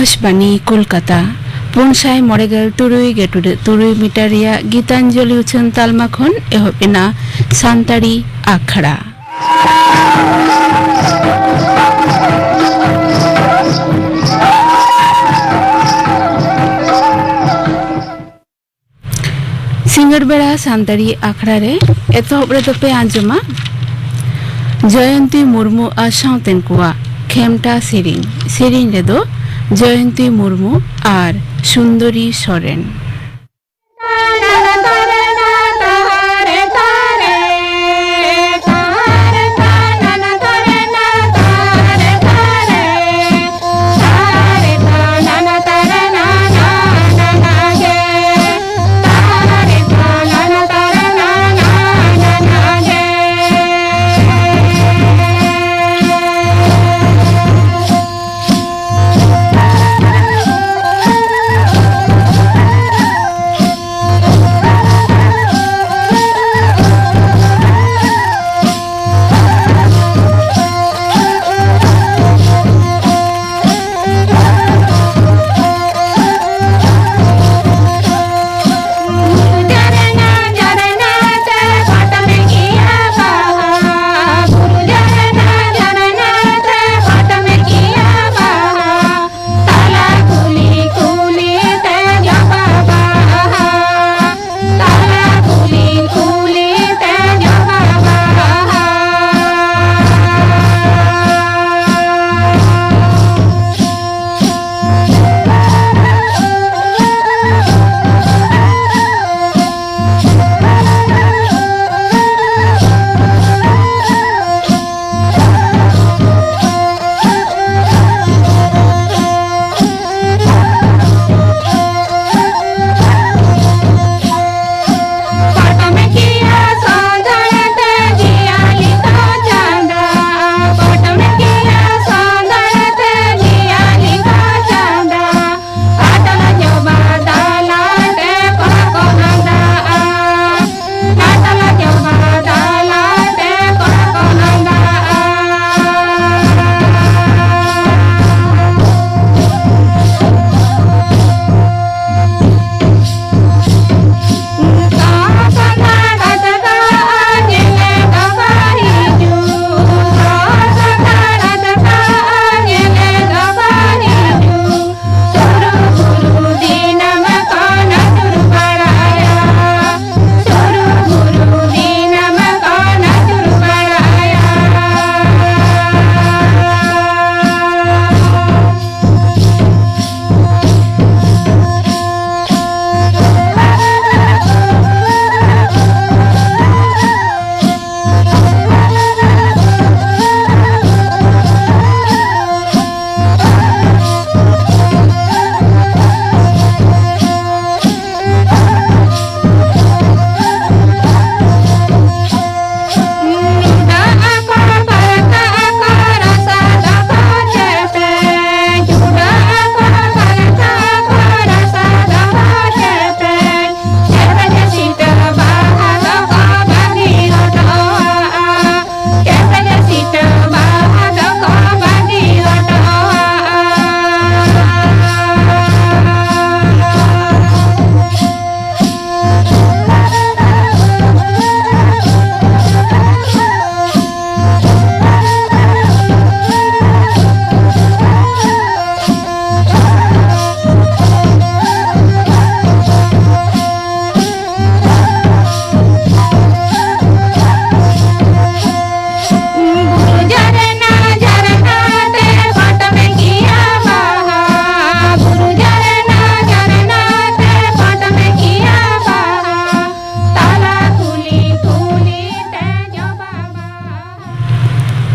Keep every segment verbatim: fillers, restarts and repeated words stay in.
ᱟᱠᱟᱥᱵᱟᱱᱤ ᱠᱳᱞᱠᱟᱛᱟ, ᱯᱩᱱ ᱥᱟᱭ ᱢᱚᱬᱮ ᱜᱮᱞ ᱛᱩᱨᱩᱭ ᱜᱮ ᱴᱩᱰᱟᱹᱜ ᱛᱩᱨᱩᱭ ᱢᱤᱴᱟᱨ ᱨᱮᱭᱟᱜ ᱜᱤᱛᱟᱧᱡᱚᱞᱤ ᱩᱪᱷᱟᱹᱱ ᱛᱟᱞᱢᱟ ᱠᱷᱚᱱ ᱮᱦᱚᱵ ᱮᱱᱟ ᱥᱟᱱᱛᱟᱲᱤ ᱟᱠᱷᱲᱟ᱾ ᱥᱤᱸᱜᱟᱹᱲ ᱵᱮᱲᱟ ᱥᱟᱱᱛᱟᱲᱤ ᱟᱠᱷᱲᱟ ᱨᱮ ᱮᱛᱚᱦᱚᱵ ᱨᱮᱫᱚ ᱯᱮ ᱟᱸᱡᱚᱢᱟ ᱡᱚᱭᱚᱱᱛᱤ ᱢᱩᱨᱢᱩ ᱟᱨ ᱥᱟᱶᱛᱮᱱ ᱠᱚᱣᱟᱜ ᱠᱷᱮᱢᱴᱟ ᱥᱮᱨᱮᱧ᱾ ᱥᱮᱨᱮᱧ ᱨᱮᱫᱚ ᱡᱚᱭᱚᱱᱛᱤ ᱢᱩᱨᱢᱩ ᱟᱨ ᱥᱩᱱᱫᱚᱨᱤ ᱥᱚᱨᱮᱱ᱾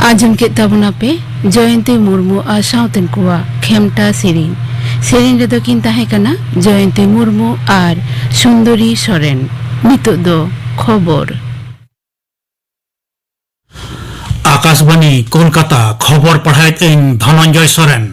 ᱟᱸᱡᱚᱢ ᱠᱮᱫ ᱛᱟᱵᱚᱱᱟᱯᱮ ᱡᱚᱭᱚᱱᱛᱤ ᱢᱩᱨᱢᱩ ᱟᱨ ᱥᱟᱶᱛᱮᱱ ᱠᱚᱣᱟᱜ ᱠᱷᱮᱢᱴᱟ ᱥᱮᱨᱮᱧ᱾ ᱥᱮᱨᱮᱧ ᱨᱮᱫᱚ ᱠᱤᱱ ᱛᱟᱦᱮᱸ ᱠᱟᱱᱟ ᱡᱚᱭᱚᱱᱛᱤ ᱢᱩᱨᱢᱩ ᱟᱨ ᱥᱩᱱᱫᱚᱨᱤ ᱥᱚᱨᱮᱱ᱾ ᱱᱤᱛᱚᱜ ᱫᱚ ᱠᱷᱚᱵᱚᱨ᱾ ᱟᱠᱟᱥᱵᱟᱱᱤ ᱠᱳᱞᱠᱟᱛᱟ, ᱠᱷᱚᱵᱚᱨ ᱯᱟᱲᱦᱟᱣᱮᱫ ᱟᱹᱧ ᱫᱷᱚᱱᱚᱱᱡᱚᱭ ᱥᱚᱨᱮᱱ᱾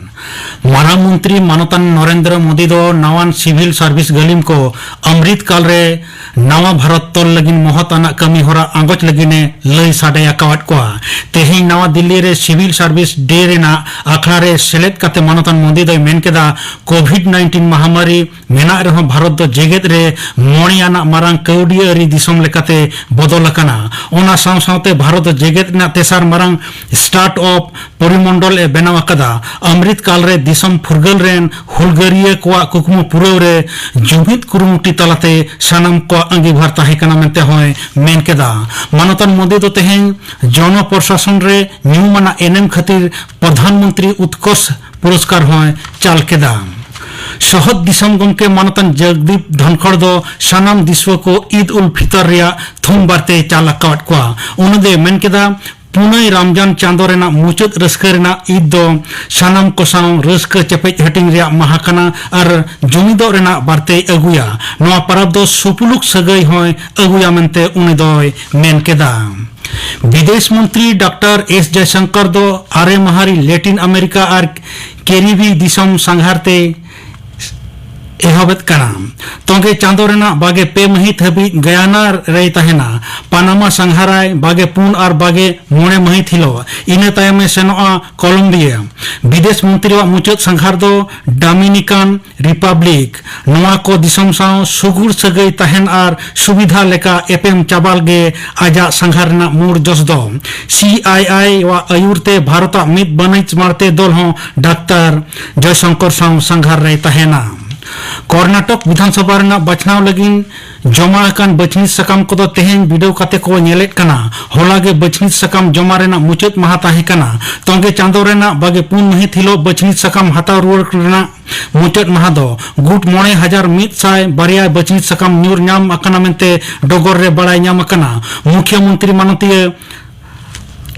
ᱢᱟᱨᱟᱝ ᱢᱚᱱᱛᱨᱤ ᱢᱟᱱᱚᱛᱟᱱ ᱱᱚᱨᱮᱱᱫᱨᱚ ᱢᱳᱫᱤ ᱫᱚ ᱱᱟᱣᱟᱱ ᱥᱤᱵᱷᱤᱞ ᱥᱟᱨᱵᱷᱤᱥ ᱜᱟᱹᱞᱤᱢ ᱠᱚ ᱚᱢᱨᱤᱛ ᱠᱟᱞ ᱨᱮ ᱱᱟᱣᱟ ᱵᱷᱟᱨᱚᱛ ᱛᱚᱞ ᱞᱟᱹᱜᱤᱫ ᱢᱚᱦᱚᱛ ᱟᱱᱟᱜ ᱠᱟᱹᱢᱤ ᱦᱚᱨᱟ ᱟᱸᱜᱚᱪ ᱞᱟᱹᱜᱤᱫ ᱮ ᱞᱟᱹᱭ ᱥᱟᱰᱮ ᱟᱠᱟᱣᱟᱫ ᱠᱚᱣᱟ᱾ ᱛᱮᱦᱮᱧ ᱱᱟᱣᱟ ᱫᱤᱞᱞᱤ ᱨᱮ ᱥᱤᱵᱷᱤᱞ ᱥᱟᱨᱵᱷᱤᱥ ᱰᱮ ᱨᱮᱱᱟᱜ ᱟᱠᱷᱲᱟ ᱨᱮ ᱥᱮᱞᱮᱫ ᱠᱟᱛᱮ ᱢᱟᱱᱚᱛᱟᱱ ᱢᱳᱫᱤ ᱫᱚᱭ ᱢᱮᱱ ᱠᱮᱫᱟ, ᱠᱳᱵᱷᱤᱰ ᱱᱟᱭᱤᱱᱴᱤᱱ ᱢᱟᱦᱟᱢᱟᱨᱤ ᱢᱮᱱᱟᱜ ᱨᱮᱦᱚᱸ ᱵᱷᱟᱨᱚᱛ ᱫᱚ ᱡᱮᱜᱮᱛ ᱨᱮ ᱢᱚᱬᱮ ᱟᱱᱟᱜ ᱢᱟᱨᱟᱝ ᱠᱟᱹᱣᱰᱤ ᱟᱹᱨᱤ ᱫᱤᱥᱚᱢ ᱞᱮᱠᱟᱛᱮ ᱵᱚᱫᱚᱞ ᱟᱠᱟᱱᱟ᱾ ᱚᱱᱟ ᱥᱟᱶ ᱥᱟᱶᱛᱮ ᱵᱷᱟᱨᱚᱛ ᱫᱚ ᱡᱮᱜᱮᱛ ᱨᱮᱱᱟᱜ ᱛᱮᱥᱟᱨ ᱢᱟᱨᱟᱝ ᱥᱴᱟᱨᱴ ᱟᱯ ᱯᱚᱨᱤᱢᱚᱱᱰᱚᱞ ᱮ ᱵᱮᱱᱟᱣ ᱟᱠᱟᱫᱟ᱾ ᱚᱢᱨᱤᱛ ᱠᱟᱞ ᱨᱮ ᱫᱤᱥᱚᱢ ᱯᱷᱩᱨᱜᱟᱹᱞ ᱨᱮᱱ ᱦᱩᱞᱜᱟᱹᱨᱤᱭᱟᱹ ᱠᱚᱣᱟᱜ ᱠᱩᱠᱢᱩ ᱯᱩᱨᱟᱹᱣ ᱨᱮ ᱡᱩᱢᱤᱫ ᱠᱩᱨᱩᱢᱩᱴᱩ ᱛᱟᱞᱟᱛᱮ ᱥᱟᱱᱟᱢ ᱠᱚᱣᱟᱜ ᱟᱸᱜᱤᱵᱷᱟᱨ ᱛᱟᱦᱮᱸ ᱠᱟᱱᱟ ᱢᱮᱱᱛᱮ ᱦᱚᱸᱭ ᱢᱮᱱ ᱠᱮᱫᱟ᱾ ᱢᱟᱱᱚᱛᱟᱱ ᱢᱳᱫᱤ ᱫᱚ ᱛᱮᱦᱮᱧ ᱡᱚᱱᱚ ᱯᱨᱚᱥᱟᱥᱚᱱ ᱨᱮ ᱧᱩᱢᱟᱱᱟᱜ ᱮᱱᱮᱢ ᱠᱷᱟᱹᱛᱤᱨ ᱯᱨᱚᱫᱷᱟᱱ ᱢᱚᱱᱛᱨᱤ ᱩᱛᱠᱚᱨᱥ ᱯᱩᱨᱚᱥᱠᱟᱨ ᱦᱚᱸᱭ ᱪᱟᱞ ᱠᱮᱫᱟ᱾ ᱥᱚᱦᱚᱫ ᱫᱤᱥᱚᱢ ᱜᱚᱢᱠᱮ ᱢᱟᱱᱚᱛᱟᱱ ᱡᱚᱜᱽᱫᱤᱯ ᱫᱷᱚᱱᱠᱷᱚᱲ ᱫᱚ ᱥᱟᱱᱟᱢ ᱫᱤᱥᱩᱣᱟᱹ ᱠᱚ ᱤᱫ ᱩᱞ ᱯᱷᱤᱛᱚᱨ ᱨᱮᱭᱟᱜ ᱛᱷᱩᱢ ᱵᱟᱨᱛᱮᱭ ᱪᱟᱞ ᱟᱠᱟᱣᱟᱫ ᱠᱚᱣᱟ᱾ ᱩᱱᱤ ᱫᱚᱭ ᱢᱮᱱ ᱠᱮᱫᱟ, ᱯᱩᱱᱟᱹᱭ ᱨᱟᱢᱡᱟᱱ ᱪᱟᱸᱫᱚ ᱨᱮᱱᱟᱜ ᱢᱩᱪᱟᱹᱫ ᱨᱟᱹᱥᱠᱟᱹ ᱨᱮᱱᱟᱜ ᱤᱫ ᱫᱚ ᱥᱟᱱᱟᱢ ᱠᱚ ᱥᱟᱶ ᱨᱟᱹᱥᱠᱟᱹ ᱪᱮᱯᱮᱡ ᱦᱟᱹᱴᱤᱧ ᱨᱮᱭᱟᱜ ᱢᱟᱦᱟ ᱠᱟᱱᱟ ᱟᱨ ᱡᱩᱢᱤᱫᱚᱜ ᱨᱮᱱᱟᱜ ᱵᱟᱨᱛᱮᱭ ᱟᱹᱜᱩᱭᱟ᱾ ᱱᱚᱣᱟ ᱯᱟᱨᱟᱵᱽ ᱫᱚ ᱥᱩᱯᱩᱞᱩᱠ ᱥᱟᱹᱜᱟᱹᱭ ᱦᱚᱸᱭ ᱟᱹᱜᱩᱭᱟ ᱢᱮᱱᱛᱮ ᱩᱱᱤ ᱫᱚᱭ ᱢᱮᱱ ᱠᱮᱫᱟ᱾ ᱵᱤᱫᱮᱥ ᱢᱚᱱᱛᱨᱤ ᱰᱟᱠᱛᱟᱨ ᱮᱥ ᱡᱚᱭᱥᱚᱝᱠᱚᱨ ᱫᱚ ᱟᱨᱮ ᱢᱟᱦᱟᱨᱤ ᱞᱮᱴᱤᱱ ᱟᱢᱮᱨᱤᱠᱟ ᱟᱨ ᱠᱮᱨᱤᱵᱤ ᱫᱤᱥᱚᱢ ᱥᱟᱸᱜᱷᱟᱨ ᱛᱮ ᱮᱦᱚᱵᱮᱫ ᱠᱟᱱᱟ᱾ ᱛᱚᱸᱜᱮ ᱪᱟᱸᱫᱚ ᱨᱮᱱᱟᱜ ᱵᱟᱜᱮ ᱯᱮ ᱢᱟᱹᱦᱤᱛ ᱦᱟᱹᱵᱤᱡ ᱜᱟᱭᱟᱱᱟ ᱨᱮᱭ ᱛᱟᱦᱮᱱᱟ᱾ ᱯᱟᱱᱟᱢᱟ ᱥᱟᱸᱜᱷᱟᱨᱟᱭ ᱵᱟᱜᱮ ᱯᱩᱱ ᱟᱨ ᱵᱟᱜᱮ ᱢᱚᱬᱮ ᱢᱟᱹᱦᱤᱛ ᱦᱤᱞᱳᱜ᱾ ᱤᱱᱟᱹ ᱛᱟᱭᱚᱢᱮ ᱥᱮᱱᱚᱜᱼᱟ ᱠᱚᱞᱚᱢᱵᱤᱭᱟ᱾ ᱵᱤᱫᱮᱥ ᱢᱚᱱᱛᱨᱤᱣᱟᱜ ᱢᱩᱪᱟᱹᱫ ᱥᱟᱸᱜᱷᱟᱨ ᱫᱚ ᱰᱟᱢᱤᱱᱤᱠᱟᱱ ᱨᱤᱯᱟᱵᱽᱞᱤᱠ᱾ ᱱᱚᱣᱟ ᱠᱚ ᱫᱤᱥᱚᱢ ᱥᱟᱶ ᱥᱩᱜᱩᱲ ᱥᱟᱹᱜᱟᱹᱭ ᱛᱟᱦᱮᱱ ᱟᱨ ᱥᱩᱵᱤᱫᱷᱟ ᱞᱮᱠᱟ ᱮᱯᱮᱢ ᱪᱟᱵᱟᱞ ᱜᱮ ᱟᱡᱟᱜ ᱥᱟᱸᱜᱷᱟᱨ ᱨᱮᱱᱟᱜ ᱢᱩᱲ ᱡᱚᱥ ᱫᱚ᱾ ᱥᱤ ᱟᱭ ᱟᱭ ᱣᱟᱜ ᱟᱹᱭᱩᱨ ᱛᱮ ᱵᱷᱟᱨᱚᱛᱟᱜ ᱢᱤᱫ ᱵᱟᱹᱱᱤᱡᱽ ᱢᱟᱬᱛᱮ ᱫᱚᱞ ᱦᱚᱸ ᱰᱟᱠᱛᱟᱨ ᱡᱚᱭᱥᱚᱝᱠᱚᱨ ᱥᱟᱶ ᱥᱟᱸᱜᱷᱟᱨ ᱨᱮᱭ ᱛᱟᱦᱮᱱᱟ᱾ ᱠᱚᱨᱱᱟᱴᱚᱠ ᱵᱤᱫᱷᱟᱱᱥᱚᱵᱷᱟ ᱨᱮᱱᱟᱜ ᱵᱟᱪᱷᱱᱟᱣ ᱞᱟᱹᱜᱤᱫ ᱡᱚᱢᱟ ᱟᱠᱟᱱ ᱵᱟᱹᱪᱷᱱᱤᱛ ᱥᱟᱠᱟᱢ ᱠᱚᱫᱚ ᱛᱮᱦᱮᱧ ᱵᱤᱰᱟᱹᱣ ᱠᱟᱛᱮ ᱠᱚ ᱧᱮᱞᱮᱫ ᱠᱟᱱᱟ᱾ ᱦᱚᱞᱟ ᱜᱮ ᱵᱟᱹᱪᱷᱱᱤᱛ ᱥᱟᱠᱟᱢ ᱡᱚᱢᱟ ᱨᱮᱱᱟᱜ ᱢᱩᱪᱟᱹᱫ ᱢᱟᱦᱟ ᱛᱟᱦᱮᱸ ᱠᱟᱱᱟ᱾ ᱛᱚᱸᱜᱮ ᱪᱟᱸᱫᱚ ᱨᱮᱱᱟᱜ ᱵᱟᱜᱮ ᱯᱩᱱ ᱢᱟᱹᱦᱤᱛ ᱦᱤᱞᱳᱜ ᱵᱟᱹᱪᱷᱱᱤᱛ ᱥᱟᱠᱟᱢ ᱦᱟᱛᱟᱣ ᱨᱩᱣᱟᱹᱲ ᱨᱮᱱᱟᱜ ᱢᱩᱪᱟᱹᱫ ᱢᱟᱦᱟ ᱫᱚ ᱜᱩᱴ ᱢᱚᱬᱮ ᱦᱟᱡᱟᱨ ᱢᱤᱫ ᱥᱟᱭ ᱵᱟᱨᱭᱟ ᱵᱟᱹᱪᱷᱱᱤᱛ ᱥᱟᱠᱟᱢ ᱧᱩᱨ ᱧᱟᱢ ᱟᱠᱟᱱᱟ ᱢᱮᱱᱛᱮ ᱰᱚᱜᱚᱨ ᱨᱮ ᱵᱟᱲᱟᱭ ᱧᱟᱢ ᱟᱠᱟᱱᱟ᱾ ᱢᱩᱠᱷᱭᱟᱹ ᱢᱚᱱᱛᱨᱤ ᱢᱟᱱᱚᱛᱤᱭᱟᱹ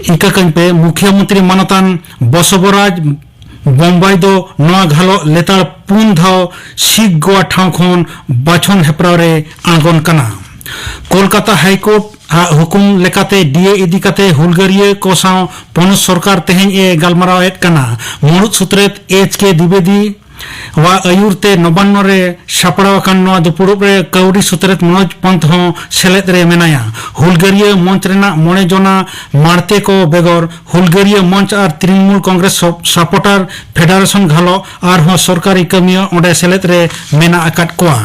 ᱤᱠᱟᱹ ᱠᱟᱹᱧ ᱯᱮ, ᱢᱩᱠᱷᱭᱟᱹ ᱢᱚᱱᱛᱨᱤ ᱢᱟᱱᱚᱛᱟᱱ ᱵᱚᱥᱚᱵᱚᱨᱟᱡᱽ ᱵᱚᱢᱵᱟᱭ ᱫᱚ ᱱᱚᱣᱟ ᱜᱷᱟᱞᱚᱜ ᱞᱮᱛᱟᱲ ᱯᱩᱱ ᱫᱷᱟᱣ ᱥᱤᱠ ᱜᱳᱣᱟ ᱴᱷᱟᱶ ᱠᱷᱚᱱ ᱵᱟᱪᱷᱚᱱ ᱦᱮᱯᱨᱟᱣ ᱨᱮ ᱟᱬᱜᱚᱱ ᱠᱟᱱᱟ᱾ ᱠᱳᱞᱠᱟᱛᱟ ᱦᱟᱭᱠᱳᱨᱴ ᱟᱜ ᱦᱩᱠᱩᱢ ᱞᱮᱠᱟᱛᱮ ᱰᱤ ᱮ ᱤᱫᱤ ᱠᱟᱛᱮ ᱦᱩᱞᱜᱟᱹᱨᱤᱭᱟᱹ ᱠᱚ ᱥᱟᱶ ᱯᱚᱱᱚᱛ ᱥᱚᱨᱠᱟᱨ ᱛᱮᱦᱮᱧ ᱮ ᱜᱟᱞᱢᱟᱨᱟᱣ ᱮᱫ ᱠᱟᱱᱟ᱾ ᱢᱩᱲᱩᱫ ᱥᱩᱛᱨᱮᱛ ᱮᱭᱤᱪ ᱠᱮ ᱫᱤᱵᱮᱫᱤ ᱣᱟ ᱟᱹᱭᱩᱨ ᱛᱮ ᱱᱚᱵᱟᱱᱱᱚ ᱨᱮ ᱥᱟᱯᱲᱟᱣ ᱟᱠᱟᱱ ᱱᱚᱣᱟ ᱫᱩᱯᱩᱲᱩᱵ ᱨᱮ ᱠᱟᱹᱣᱰᱤ ᱥᱩᱛᱨᱮᱛ ᱢᱚᱱᱳᱡᱽ ᱯᱚᱱᱛᱷ ᱦᱚᱸ ᱥᱮᱞᱮᱫ ᱨᱮ ᱢᱮᱱᱟᱭᱟ᱾ ᱦᱩᱞᱜᱟᱹᱨᱤᱭᱟᱹ ᱢᱚᱧᱪ ᱨᱮᱱᱟᱜ ᱢᱚᱬᱮ ᱡᱚᱱᱟ ᱢᱟᱬᱛᱮ ᱠᱚ ᱵᱮᱜᱚᱨ ᱦᱩᱞᱜᱟᱹᱨᱤᱭᱟᱹ ᱢᱚᱧᱪ ᱟᱨ ᱛᱨᱤᱱᱢᱩᱞ ᱠᱚᱝᱜᱨᱮᱥ ᱥᱚᱯ-, ᱥᱟᱯᱚᱴᱟᱨ ᱯᱷᱮᱰᱟᱨᱮᱥᱚᱱ ᱜᱷᱟᱞᱚ ᱟᱨᱦᱚᱸ ᱥᱚᱨᱠᱟᱨᱤ ᱠᱟᱹᱢᱤᱭᱟᱹ ᱚᱸᱰᱮ ᱥᱮᱞᱮᱫ ᱨᱮ ᱢᱮᱱᱟᱜ ᱟᱠᱟᱫ ᱠᱚᱣᱟ᱾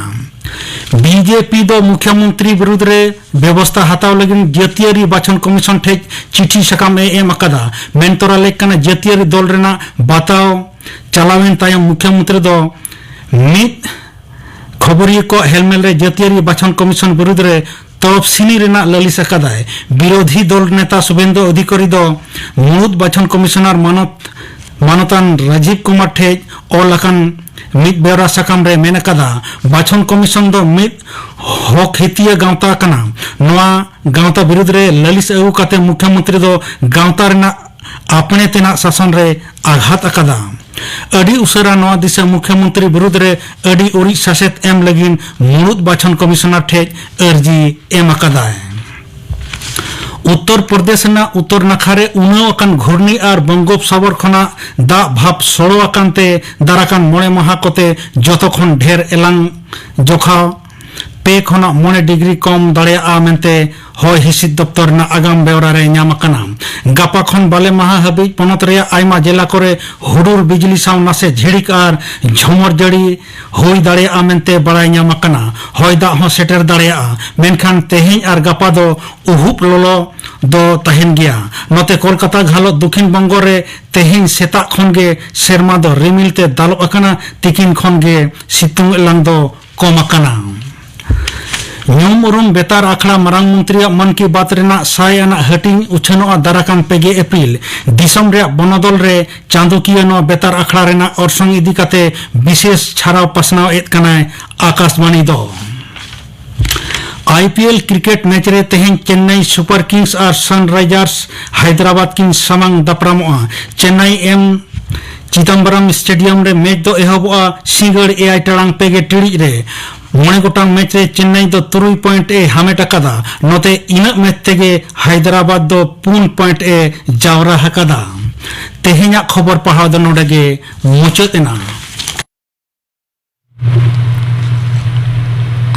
ᱵᱤ ᱡᱮ ᱯᱤ ᱫᱚ ᱢᱩᱠᱷᱭᱟᱹ ᱢᱚᱱᱛᱨᱤ ᱵᱤᱨᱩᱫᱽ ᱨᱮ ᱵᱮᱵᱚᱥᱛᱟ ᱦᱟᱛᱟᱣ ᱞᱟᱹᱜᱤᱫ ᱡᱟᱹᱛᱤᱭᱟᱹᱨᱤ ᱵᱟᱪᱷᱚᱱ ᱠᱚᱢᱤᱥᱚᱱ ᱴᱷᱮᱱ ᱪᱤᱴᱷᱤ ᱥᱟᱠᱟᱢ ᱮ ᱮᱢ ᱟᱠᱟᱫᱟ᱾ ᱢᱮᱱᱛᱚᱨᱟ ᱞᱮᱠ ᱠᱟᱱᱟ ᱡᱟᱹᱛᱤᱭᱟᱹᱨᱤ ᱫᱚᱞ ᱨᱮᱱᱟᱜ ᱵᱟᱛᱟᱣ ᱪᱟᱞᱟᱣᱮᱱ ᱛᱟᱭᱚᱢ ᱢᱩᱠᱷᱭᱟᱹ ᱢᱚᱱᱛᱨᱤ ᱫᱚ ᱢᱤᱫ ᱠᱷᱚᱵᱚᱨᱤᱭᱟᱹ ᱠᱚᱣᱟᱜ ᱦᱮᱞᱢᱮᱞ ᱨᱮ ᱡᱟᱹᱛᱤᱭᱟᱹᱨᱤ ᱵᱟᱪᱷᱚᱱ ᱠᱚᱢᱤᱥᱚᱱ ᱵᱤᱨᱩᱫᱽ ᱨᱮ ᱛᱚᱨᱚᱯ ᱥᱤᱱᱤ ᱨᱮᱱᱟᱜ ᱞᱟᱹᱞᱤᱥ ᱟᱠᱟᱫᱟᱭ᱾ ᱵᱤᱨᱳᱫᱷᱤ ᱫᱚᱞ ᱱᱮᱛᱟ ᱥᱩᱵᱮᱱᱫᱩ ᱚᱫᱷᱤᱠᱟᱨᱤ ᱫᱚ ᱢᱩᱲᱩᱫ ᱵᱟᱪᱷᱚᱱ ᱠᱚᱢᱤᱥᱚᱱᱟᱨ ᱢᱟᱱᱚᱛ, ᱢᱟᱱᱚᱛᱟᱱ ᱨᱟᱡᱤᱵᱽ ᱠᱩᱢᱟᱨ ᱴᱷᱮᱡ ᱚᱞ ᱟᱠᱟᱱ ᱢᱤᱫ ᱵᱮᱣᱨᱟ ᱥᱟᱠᱟᱢ ᱨᱮ ᱢᱮᱱ ᱟᱠᱟᱫᱟ, ᱵᱟᱪᱷᱚᱱ ᱠᱚᱢᱤᱥᱚᱱ ᱫᱚ ᱢᱤᱫ ᱦᱚᱠ ᱦᱤᱛᱤᱭᱟᱹ ᱜᱟᱶᱛᱟ ᱠᱟᱱᱟ᱾ ᱱᱚᱣᱟ ᱜᱟᱶᱛᱟ ᱵᱤᱨᱩᱫᱽ ᱨᱮ ᱞᱟᱹᱞᱤᱥ ᱟᱹᱜᱩ ᱠᱟᱛᱮ ᱢᱩᱠᱷᱭᱟᱹ ᱢᱚᱱᱛᱨᱤ ᱫᱚ ᱜᱟᱶᱛᱟ ᱨᱮᱱᱟᱜ ᱟᱯᱱᱮ ᱛᱮᱱᱟᱜ ᱥᱟᱥᱚᱱ ᱨᱮ ᱟᱜᱷᱟᱛ ᱟᱠᱟᱫᱟ᱾ ᱟᱹᱰᱤ ᱩᱥᱟᱹᱨᱟ ᱱᱚᱣᱟ ᱫᱤᱥᱟᱹ ᱢᱩᱠᱷᱭᱟᱹ ᱢᱚᱱᱛᱨᱤ ᱵᱤᱨᱩᱫᱽ ᱨᱮ ᱟᱹᱰᱤ ᱩᱨᱤᱡ ᱥᱟᱥᱮᱛ ᱮᱢ ᱞᱟᱹᱜᱤᱫ ᱢᱩᱲᱩᱫ ᱵᱟᱪᱷᱚᱱ ᱠᱚᱢᱤᱥᱚᱱᱟᱨ ᱴᱷᱮᱡ ᱟᱹᱨᱡᱤ ᱮᱢ ᱟᱠᱟᱫᱟᱭ᱾ ᱩᱛᱛᱚᱨ ᱯᱨᱚᱫᱮᱥ ᱨᱮᱱᱟᱜ ᱩᱛᱛᱚᱨ ᱱᱟᱠᱷᱟ ᱨᱮ ᱩᱱᱟᱹᱣ ᱟᱠᱟᱱ ᱜᱷᱩᱨᱱᱤ ᱟᱨ ᱵᱚᱝᱜᱳᱯᱥᱟᱜᱚᱨ ᱠᱷᱚᱱᱟᱜ ᱫᱟᱜ ᱵᱷᱟᱵᱽ ᱥᱚᱲᱚ ᱟᱠᱟᱱ ᱛᱮ ᱫᱟᱨᱟᱠᱟᱱ ᱢᱚᱬᱮ ᱢᱟᱦᱟ ᱠᱚᱛᱮ ᱡᱚᱛᱚ ᱠᱷᱚᱱ ᱰᱷᱮᱨ ᱮᱞᱟᱝ ᱡᱚᱠᱷᱟ ᱯᱮ ᱠᱷᱚᱱᱟᱜ ᱢᱚᱬᱮ ᱰᱤᱜᱽᱨᱤ ᱠᱚᱢ ᱫᱟᱲᱮᱭᱟᱜᱼᱟ ᱢᱮᱱᱛᱮ ᱦᱚᱭ ᱦᱤᱸᱥᱤᱫ ᱫᱚᱯᱛᱚᱨ ᱨᱮᱱᱟᱜ ᱟᱜᱟᱢ ᱵᱮᱣᱨᱟ ᱨᱮ ᱧᱟᱢ ᱟᱠᱟᱱᱟ᱾ ᱜᱟᱯᱟ ᱠᱷᱚᱱ ᱵᱟᱞᱮ ᱢᱟᱦᱟ ᱦᱟᱹᱵᱤᱡ ᱯᱚᱱᱚᱛ ᱨᱮᱭᱟᱜ ᱟᱭᱢᱟ ᱡᱮᱞᱟ ᱠᱚᱨᱮ ᱦᱩᱰᱩᱨ ᱵᱤᱡᱽᱞᱤ ᱥᱟᱶ ᱱᱟᱥᱮ ᱡᱷᱤᱲᱤᱠ ᱟᱨ ᱡᱷᱚᱢᱚᱨ ᱡᱟᱹᱲᱤ ᱦᱩᱭ ᱫᱟᱲᱮᱭᱟᱜᱼᱟ ᱢᱮᱱᱛᱮ ᱵᱟᱲᱟᱭ ᱧᱟᱢ ᱟᱠᱟᱱᱟ᱾ ᱦᱚᱭ ᱫᱟᱜ ᱦᱚᱸ ᱥᱮᱴᱮᱨ ᱫᱟᱲᱮᱭᱟᱜᱼᱟ, ᱢᱮᱱᱠᱷᱟᱱ ᱛᱮᱦᱮᱧ ᱟᱨ ᱜᱟᱯᱟ ᱫᱚ ᱩᱦᱩᱵ ᱞᱚᱞᱚ ᱫᱚ ᱛᱟᱦᱮᱱ ᱜᱮᱭᱟ᱾ ᱱᱚᱛᱮ ᱠᱳᱞᱠᱟᱛᱟ ᱜᱷᱟᱞᱚᱛ ᱫᱚᱠᱷᱤᱱ ᱵᱚᱝᱜᱚ ᱨᱮ ᱛᱮᱦᱮᱧ ᱥᱮᱛᱟᱜ ᱠᱷᱚᱱ ᱜᱮ ᱥᱮᱨᱢᱟ ᱫᱚ ᱨᱤᱢᱤᱞ ᱛᱮ ᱫᱟᱞᱚᱵ ᱟᱠᱟᱱᱟ, ᱛᱤᱠᱤᱱ ᱠᱷᱚᱱ ᱜᱮ ᱥᱤᱛᱩᱝ ᱮᱞᱟᱝ ᱫᱚ ᱠᱚᱢ ᱟᱠᱟᱱᱟ᱾ ᱧᱩᱢ ᱩᱨᱩᱢ ᱵᱮᱛᱟᱨ ᱟᱠᱷᱲᱟ ᱢᱟᱨᱟᱝ ᱢᱚᱱᱛᱨᱤᱭᱟᱜ ᱢᱚᱱ ᱠᱤ ᱵᱟᱛ ᱨᱮᱱᱟᱜ ᱥᱟᱭ ᱟᱱᱟᱜ ᱦᱟᱹᱴᱤᱧ ᱩᱪᱷᱟᱹᱱᱚᱜᱼᱟ ᱫᱟᱨᱟᱠᱟᱱ ᱯᱮ ᱜᱮ ᱮᱯᱨᱤᱞ᱾ ᱫᱤᱥᱚᱢ ᱨᱮᱭᱟᱜ ᱵᱚᱱᱚᱫᱚᱞ ᱨᱮ ᱪᱟᱸᱫᱚᱠᱤᱭᱟᱹ ᱱᱚᱣᱟ ᱵᱮᱛᱟᱨ ᱟᱠᱷᱲᱟ ᱨᱮᱱᱟᱜ ᱚᱨᱥᱚᱝ ᱤᱫᱤ ᱠᱟᱛᱮ ᱵᱤᱥᱮᱥ ᱪᱷᱟᱨᱟᱣ ᱯᱟᱥᱱᱟᱣ ᱮᱫ ᱠᱟᱱᱟᱭ ᱟᱠᱟᱥᱵᱟᱬᱤ ᱫᱚ᱾ I P L cricket match ᱨᱮ ᱛᱮᱦᱮᱧ ᱪᱮᱱᱱᱟᱭ ᱥᱩᱯᱟᱨ ᱠᱤᱝᱥ ᱟᱨ ᱥᱟᱱᱨᱟᱭᱡᱟᱨᱥ ᱦᱟᱭᱫᱨᱟᱵᱟᱫᱽ ᱠᱤᱱ ᱥᱟᱢᱟᱝ ᱫᱟᱯᱨᱟᱢᱚᱜᱼᱟ᱾ ᱪᱮᱱᱱᱟᱭ ᱮᱢ ᱪᱤᱫᱟᱢᱵᱟᱨᱟᱢ ᱥᱴᱮᱰᱤᱭᱟᱢ ᱨᱮ ᱢᱮᱪ ᱫᱚ ᱮᱦᱚᱵᱚᱜᱼᱟ ᱥᱤᱸᱜᱟᱹᱲ ᱮᱭᱟᱭ ᱴᱟᱲᱟᱝ ᱯᱮ ᱜᱮ ᱴᱤᱲᱤᱡ ᱨᱮ᱾ ᱢᱚᱬᱮ ᱜᱚᱴᱟᱝ ᱢᱮᱪ ᱨᱮ ᱪᱮᱱᱱᱟᱭ ᱫᱚ ᱛᱩᱨᱩᱭ ᱯᱚᱭᱮᱱᱴ ᱮ ᱦᱟᱢᱮᱴ ᱟᱠᱟᱫᱟ᱾ ᱱᱚᱛᱮ ᱤᱱᱟᱹᱜ ᱢᱮᱪ ᱛᱮᱜᱮ ᱦᱟᱭᱫᱨᱟᱵᱟᱫᱽ ᱫᱚ ᱯᱩᱱ ᱯᱚᱭᱮᱱᱴ ᱮ ᱡᱟᱣᱨᱟ ᱟᱠᱟᱫᱟ᱾ ᱛᱮᱦᱮᱧᱟᱜ ᱠᱷᱚᱵᱚᱨ ᱯᱟᱲᱦᱟᱣ ᱫᱚ ᱱᱚᱰᱮ ᱜᱮ ᱢᱩᱪᱟᱹᱫ ᱮᱱᱟ᱾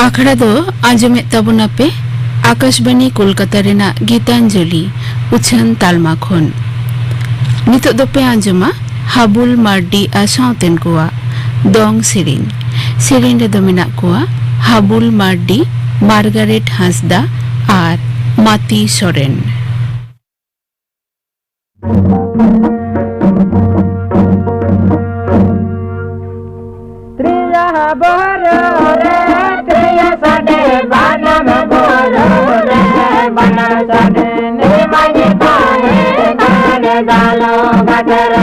ᱟᱠᱷᱲᱟ ᱫᱚ ᱟᱸᱡᱚᱢᱮᱫ ᱛᱟᱵᱚᱱᱟᱯᱮ ᱟᱠᱟᱥᱵᱟᱬᱤ ᱠᱳᱞᱠᱟᱛᱟ ᱨᱮᱱᱟᱜ ᱜᱤᱛᱟᱧᱡᱚᱞᱤ ᱩᱪᱷᱟᱹᱱ ᱛᱟᱞᱢᱟ ᱠᱷᱚᱱ᱾ ᱱᱤᱛᱚᱜ ᱫᱚᱯᱮ ᱟᱸᱡᱚᱢᱟ ᱦᱟᱵᱩᱞ ᱢᱟᱨᱰᱤ ᱟᱨ ᱥᱟᱶᱛᱮᱱ ᱠᱚᱣᱟᱜ ᱫᱚᱝ ᱥᱮᱨᱮᱧ᱾ ᱥᱮᱨᱮᱧ ᱨᱮᱫᱚ ᱢᱮᱱᱟᱜ ᱠᱚᱣᱟ ᱦᱟᱵᱩᱞ ᱢᱟᱨᱰᱤ, ᱢᱟᱨᱜᱟᱨᱮᱴ ᱦᱟᱸᱥᱫᱟ ᱟᱨ ᱢᱟᱛᱤ ᱥᱚᱨᱮᱱ᱾ ᱛᱨᱤᱭᱟ ᱵᱚᱦᱚᱨ ᱨᱮ ᱛᱨᱤᱭᱟ ᱥᱟᱰᱮ ᱵᱟᱱᱟᱢ ᱵᱚᱨᱚ ᱨᱮ ᱵᱟᱱᱟᱢ ᱥᱟᱰᱮ ᱱᱤᱢᱟᱭ ᱛᱟᱦᱮ ᱠᱟᱱ ᱫᱟᱞᱚ ᱜᱟᱰᱨ᱾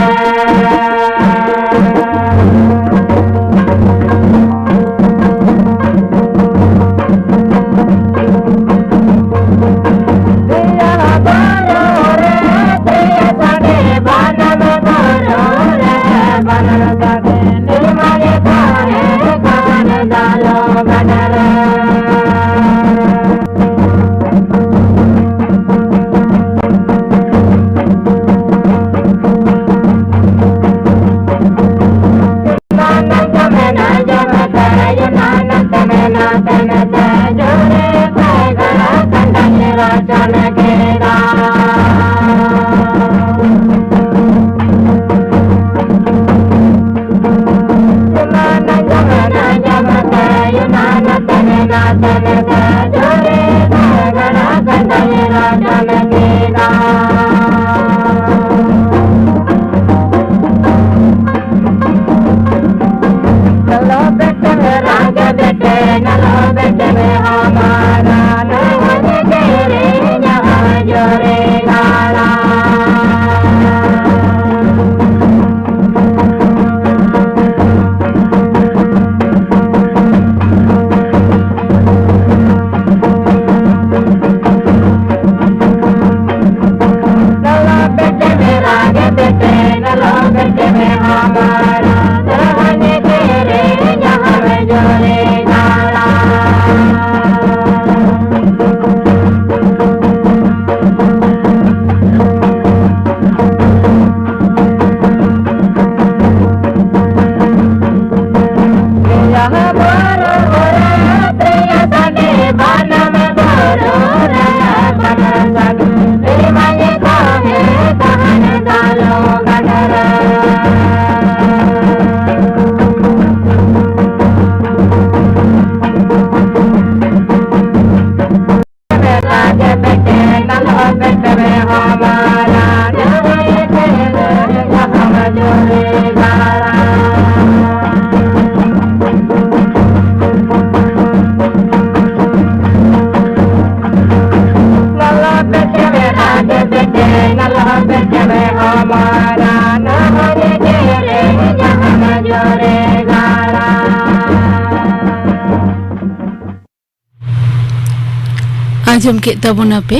ᱟᱸᱡᱚᱢ ᱠᱮᱫ ᱛᱟᱵᱚᱱᱟᱯᱮ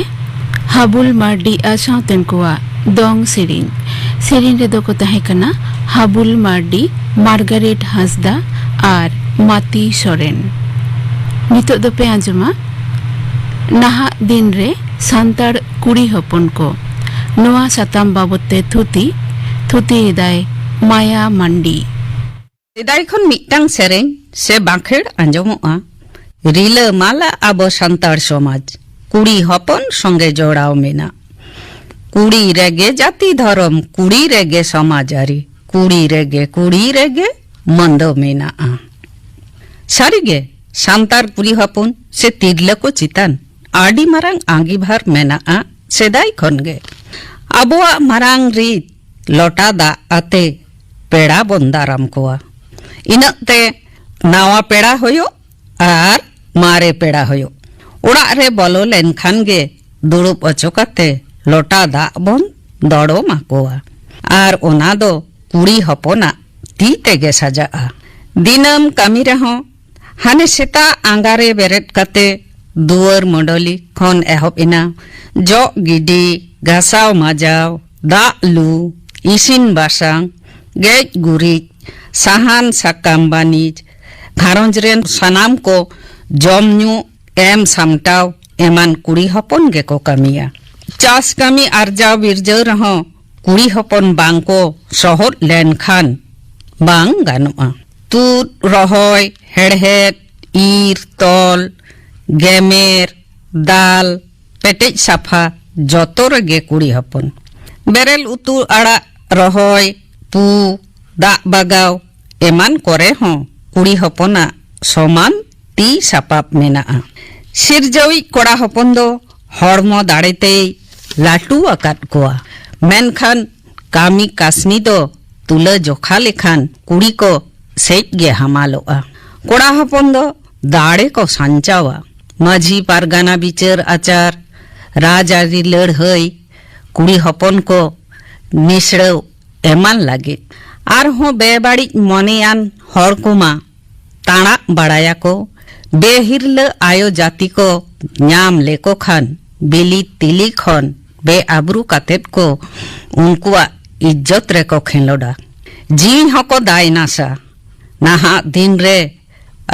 ᱦᱟᱵᱩᱞ ᱢᱟᱨᱰᱤ ᱟᱨ ᱥᱟᱶᱛᱮᱱ ᱠᱚᱣᱟᱜ ᱫᱚᱝ ᱥᱮᱨᱮᱧ᱾ ᱥᱮᱨᱮᱧ ᱨᱮᱫᱚ ᱠᱚ ᱛᱟᱦᱮᱸ ᱠᱟᱱᱟ ᱦᱟᱵᱩᱞ ᱢᱟᱨᱰᱤ, ᱢᱟᱨᱜᱟᱨᱮᱴ ᱦᱟᱸᱥᱫᱟ ᱟᱨ ᱢᱟᱛᱤ ᱥᱚᱨᱮᱱ᱾ ᱱᱤᱛᱚᱜ ᱫᱚᱯᱮ ᱟᱸᱡᱚᱢᱟ ᱱᱟᱦᱟᱜ ᱫᱤᱱ ᱨᱮ ᱥᱟᱱᱛᱟᱲ ᱠᱩᱲᱤ ᱦᱚᱯᱚᱱ ᱠᱚ᱾ ᱱᱚᱣᱟ ᱥᱟᱛᱟᱢ ᱵᱟᱵᱚᱛ ᱛᱮ ᱛᱷᱩᱛᱤ, ᱛᱷᱩᱛᱤᱭᱮᱫᱟᱭ ᱢᱟᱭᱟ ᱢᱟᱱᱰᱤ᱾ ᱥᱮᱫᱟᱭ ᱠᱷᱚᱱ ᱢᱤᱫᱴᱟᱝ ᱥᱮᱨᱮᱧ ᱥᱮ ᱵᱟᱸᱠᱷᱮᱲ ᱟᱸᱡᱚᱢᱚᱜᱼᱟ, ᱨᱤᱞᱟᱹ ᱢᱟᱞᱟ ᱟᱵᱚ ᱥᱟᱱᱛᱟᱲ ᱥᱚᱢᱟᱡᱽ, ᱠᱩᱲᱤ ᱦᱚᱯᱚᱱ ᱥᱚᱸᱜᱮ ᱡᱚᱲᱟᱣ ᱢᱮᱱᱟᱜ᱾ ᱠᱩᱲᱤ ᱨᱮᱜᱮ ᱡᱟᱹᱛᱤ ᱫᱷᱚᱨᱚᱢ, ᱠᱩᱲᱤ ᱨᱮᱜᱮ ᱥᱚᱢᱟᱡᱽ ᱟᱹᱨᱤ, ᱠᱩᱲᱤ ᱨᱮᱜᱮ, ᱠᱩᱲᱤ ᱨᱮᱜᱮ ᱢᱟᱹᱱ ᱫᱚ ᱢᱮᱱᱟᱜᱼᱟ᱾ ᱥᱟᱹᱨᱤᱜᱮ, ᱥᱟᱱᱛᱟᱲ ᱠᱩᱲᱤ ᱦᱚᱯᱚᱱ ᱥᱮ ᱛᱤᱨᱞᱟᱹ ᱠᱚ ᱪᱮᱛᱟᱱ ᱟᱹᱰᱤ ᱢᱟᱨᱟᱝ ᱟᱸᱜᱤᱵᱷᱟᱨ ᱢᱮᱱᱟᱜᱼᱟ ᱥᱮᱫᱟᱭ ᱠᱷᱚᱱ ᱜᱮ᱾ ᱟᱵᱚᱣᱟᱜ ᱢᱟᱨᱟᱝ ᱨᱤᱛ ᱞᱚᱴᱟ ᱫᱟᱜ ᱟᱛᱮ ᱯᱮᱲᱟ ᱵᱚᱱ ᱫᱟᱨᱟᱢ ᱠᱚᱣᱟ᱾ ᱤᱱᱟᱹᱜ ᱛᱮ ᱱᱟᱣᱟ ᱯᱮᱲᱟ ᱦᱩᱭᱩᱜ ᱟᱨ ᱢᱟᱨᱮ ᱯᱮᱲᱟ ᱦᱩᱭᱩᱜ, ᱚᱲᱟᱜ ᱨᱮ ᱵᱚᱞᱚ ᱞᱮᱱᱠᱷᱟᱱ ᱜᱮ ᱫᱩᱲᱩᱵ ᱚᱪᱚ ᱠᱟᱛᱮ ᱞᱚᱴᱟ ᱫᱟᱜ ᱵᱚᱱ ᱫᱚᱲᱚᱢ ᱟᱠᱚᱣᱟ᱾ ᱟᱨ ᱚᱱᱟ ᱫᱚ ᱠᱩᱲᱤ ᱦᱚᱯᱚᱱᱟᱜ ᱛᱤ ᱛᱮᱜᱮ ᱥᱟᱡᱟᱜᱼᱟ᱾ ᱫᱤᱱᱟᱹᱢ ᱠᱟᱹᱢᱤ ᱨᱮᱦᱚᱸ ᱦᱟᱱᱮ ᱥᱮᱛᱟᱜ ᱟᱸᱜᱟ ᱨᱮ ᱵᱮᱨᱮᱫ ᱠᱟᱛᱮ ᱫᱩᱣᱟᱹᱨ ᱢᱚᱰᱚᱞᱤ ᱠᱷᱚᱱ ᱮᱦᱚᱵ ᱮᱱᱟ, ᱡᱚᱜ ᱜᱤᱰᱤ, ᱜᱷᱟᱥᱟᱣ ᱢᱟᱡᱟᱣ, ᱫᱟᱜ ᱞᱩ, ᱤᱥᱤᱱ ᱵᱟᱥᱟᱝ, ᱜᱮᱡ ᱜᱩᱨᱤᱡ, ᱥᱟᱦᱟᱱ ᱥᱟᱠᱟᱢ ᱵᱟᱹᱱᱤᱡ, ᱜᱷᱟᱨᱚᱸᱡᱽ ᱨᱮᱱ ᱥᱟᱱᱟᱢ ᱠᱚ ᱡᱚᱢ ᱧᱩ ᱮᱢ ᱥᱟᱢᱴᱟᱣ ᱮᱢᱟᱱ ᱠᱩᱲᱤ ᱦᱚᱯᱚᱱ ᱜᱮᱠᱚ ᱠᱟᱹᱢᱤᱭᱟ᱾ ᱪᱟᱥ ᱠᱟᱹᱢᱤ ᱟᱨᱡᱟᱣ ᱵᱤᱨᱡᱟᱹᱣ ᱨᱮᱦᱚᱸ ᱠᱩᱲᱤ ᱦᱚᱯᱚᱱ ᱵᱟᱝ ᱠᱚ ᱥᱚᱦᱚᱫ ᱞᱮᱱᱠᱷᱟᱱ ᱵᱟᱝ ᱜᱟᱱᱚᱜᱼᱟ᱾ ᱛᱩᱫ, ᱨᱚᱦᱚᱭ, ᱦᱮᱲᱦᱮᱫ, ᱤᱨ, ᱛᱚᱞ, ᱜᱮᱢᱮᱨ, ᱫᱟᱞ, ᱯᱮᱴᱮᱡ ᱥᱟᱯᱷᱟ, ᱡᱚᱛᱚ ᱨᱮᱜᱮ ᱠᱩᱲᱤ ᱦᱚᱯᱚᱱ᱾ ᱵᱮᱨᱮᱞ ᱩᱛᱩ ᱟᱲᱟᱜ ᱨᱚᱦᱚᱭ, ᱯᱩ, ᱫᱟᱜ ᱵᱟᱜᱟᱣ ᱮᱢᱟᱱ ᱠᱚᱨᱮ ᱦᱚᱸ ᱠᱩᱲᱤ ᱦᱚᱯᱚᱱᱟᱜ ᱥᱚᱢᱟᱱ ᱛᱤ ᱥᱟᱯᱟᱵ ᱢᱮᱱᱟᱜᱼᱟ᱾ ᱥᱤᱨᱡᱟᱹᱣᱤᱡ ᱠᱚᱲᱟ ᱦᱚᱯᱚᱱ ᱫᱚ ᱦᱚᱲᱢᱚ ᱫᱟᱲᱮ ᱛᱮᱭ ᱞᱟᱹᱴᱩ ᱟᱠᱟᱫ ᱠᱚᱣᱟ, ᱢᱮᱱᱠᱷᱟᱱ ᱠᱟᱹᱢᱤ ᱠᱟᱹᱥᱱᱤ ᱫᱚ ᱛᱩᱞᱟᱹ ᱡᱚᱠᱷᱟ ᱞᱮᱠᱷᱟᱱ ᱠᱩᱲᱤ ᱠᱚ ᱥᱮᱡ ᱜᱮ ᱦᱟᱢᱟᱞᱚᱜᱼᱟ᱾ ᱠᱚᱲᱟ ᱦᱚᱯᱚᱱ ᱫᱚ ᱫᱟᱲᱮ ᱠᱚ ᱥᱟᱧᱪᱟᱣᱟ᱾ ᱢᱟᱹᱡᱷᱤ ᱯᱟᱨᱜᱟᱱᱟ ᱵᱤᱪᱟᱹᱨ ᱟᱪᱟᱨ, ᱨᱟᱡᱽᱟᱹᱨᱤ ᱞᱟᱹᱲᱦᱟᱹᱭ, ᱠᱩᱲᱤ ᱦᱚᱯᱚᱱ ᱠᱚ ᱱᱤᱥᱲᱟᱹᱣ ᱮᱢᱟᱱ ᱞᱟᱹᱜᱤᱫ᱾ ᱟᱨᱦᱚᱸ ᱵᱮᱵᱟᱹᱲᱤᱡ ᱢᱚᱱᱮᱭᱟᱱ ᱦᱚᱲ ᱠᱚᱢᱟ ᱛᱟᱬᱟᱜ ᱵᱟᱲᱟᱭᱟᱠᱚ, ᱵᱮᱦᱤᱨᱞᱟᱹ ᱟᱭᱳ ᱡᱟᱹᱛᱤ ᱠᱚ ᱧᱟᱢ ᱞᱮᱠᱚ ᱠᱷᱟᱱ ᱵᱤᱞᱤ ᱛᱤᱞᱤ ᱠᱷᱚᱱ ᱵᱮᱼᱟᱵᱽᱨᱩ ᱠᱟᱛᱮᱫ ᱠᱚ ᱩᱱᱠᱩᱣᱟᱜ ᱤᱡᱽᱡᱚᱛ ᱨᱮᱠᱚ ᱠᱷᱮᱞᱳᱰᱟ᱾ ᱡᱤᱣᱤ ᱦᱚᱸᱠᱚ ᱫᱟᱭᱱᱟᱥᱟ᱾ ᱱᱟᱦᱟᱜ ᱫᱤᱱ ᱨᱮ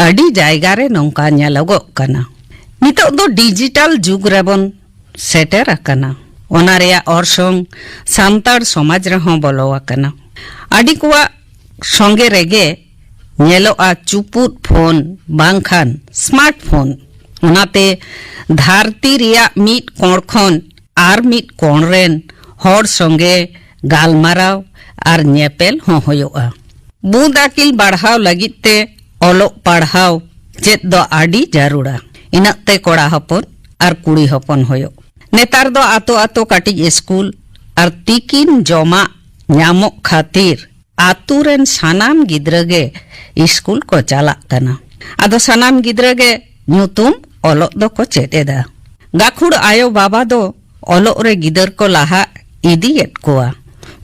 ᱟᱹᱰᱤ ᱡᱟᱭᱜᱟ ᱨᱮ ᱱᱚᱝᱠᱟ ᱧᱮᱞᱚᱜᱚᱜ ᱠᱟᱱᱟ᱾ ᱱᱤᱛᱚᱜ ᱫᱚ ᱰᱤᱡᱤᱴᱟᱞ ᱡᱩᱜᱽ ᱨᱮᱵᱚᱱ ᱥᱮᱴᱮᱨ ᱟᱠᱟᱱᱟ᱾ ᱚᱱᱟ ᱨᱮᱭᱟᱜ ᱚᱨᱥᱚᱝ ᱥᱟᱱᱛᱟᱲ ᱥᱚᱢᱟᱡᱽ ᱨᱮᱦᱚᱸ ᱵᱚᱞᱚ ᱟᱠᱟᱱᱟ᱾ ᱟᱹᱰᱤ ᱠᱚᱣᱟᱜ ᱥᱚᱸᱜᱮ ᱨᱮᱜᱮ ᱧᱮᱞᱚᱜᱼᱟ ᱪᱩᱯᱩᱫ ᱯᱷᱳᱱ ᱵᱟᱝᱠᱷᱟᱱ ᱥᱢᱟᱨᱴ ᱯᱷᱳᱱ᱾ ᱚᱱᱟᱛᱮ ᱫᱷᱟᱹᱨᱛᱤ ᱨᱮᱭᱟᱜ ᱢᱤᱫ ᱠᱚᱬ ᱠᱷᱚᱱ ᱟᱨ ᱢᱤᱫ ᱠᱚᱬ ᱨᱮᱱ ᱦᱚᱲ ᱥᱚᱸᱜᱮ ᱜᱟᱞᱢᱟᱨᱟᱣ ᱟᱨ ᱧᱮᱯᱮᱞ ᱦᱚᱸ ᱦᱩᱭᱩᱜᱼᱟ᱾ ᱵᱩᱫ ᱟᱹᱠᱤᱞ ᱵᱟᱲᱦᱟᱣ ᱞᱟᱹᱜᱤᱫ ᱛᱮ ᱚᱞᱚᱜ ᱯᱟᱲᱦᱟᱣ ᱪᱮᱫ ᱫᱚ ᱟᱹᱰᱤ ᱡᱟᱹᱨᱩᱲᱟ᱾ ᱤᱱᱟᱹᱜ ᱛᱮ ᱠᱚᱲᱟ ᱦᱚᱯᱚᱱ ᱟᱨ ᱠᱩᱲᱤ ᱦᱚᱯᱚᱱ ᱦᱩᱭᱩᱜ᱾ ᱱᱮᱛᱟᱨ ᱫᱚ ᱟᱛᱳ ᱟᱛᱳ ᱠᱟᱹᱴᱤᱡ ᱥᱠᱩᱞ ᱟᱨ ᱛᱤᱠᱤᱱ ᱡᱚᱢᱟᱜ ᱧᱟᱢᱚᱜ ᱠᱷᱟᱹᱛᱤᱨ ᱟᱛᱳ ᱨᱮᱱ ᱥᱟᱱᱟᱢ ᱜᱤᱫᱽᱨᱟᱹ ᱜᱮ ᱥᱠᱩᱞ ᱠᱚ ᱪᱟᱞᱟᱜ ᱠᱟᱱᱟ᱾ ᱟᱫᱚ ᱥᱟᱱᱟᱢ ᱜᱤᱫᱽᱨᱟᱹ ᱜᱮ ᱧᱩᱛᱩᱢ ᱚᱞᱚᱜ ᱫᱚᱠᱚ ᱪᱮᱫ ᱮᱫᱟ᱾ ᱜᱟᱹᱠᱷᱩᱲ ᱟᱭᱳ ᱵᱟᱵᱟ ᱫᱚ ᱚᱞᱚᱜ ᱨᱮ ᱜᱤᱫᱟᱹᱨ ᱠᱚ ᱞᱟᱦᱟ ᱤᱫᱤᱭᱮᱫ ᱠᱚᱣᱟ᱾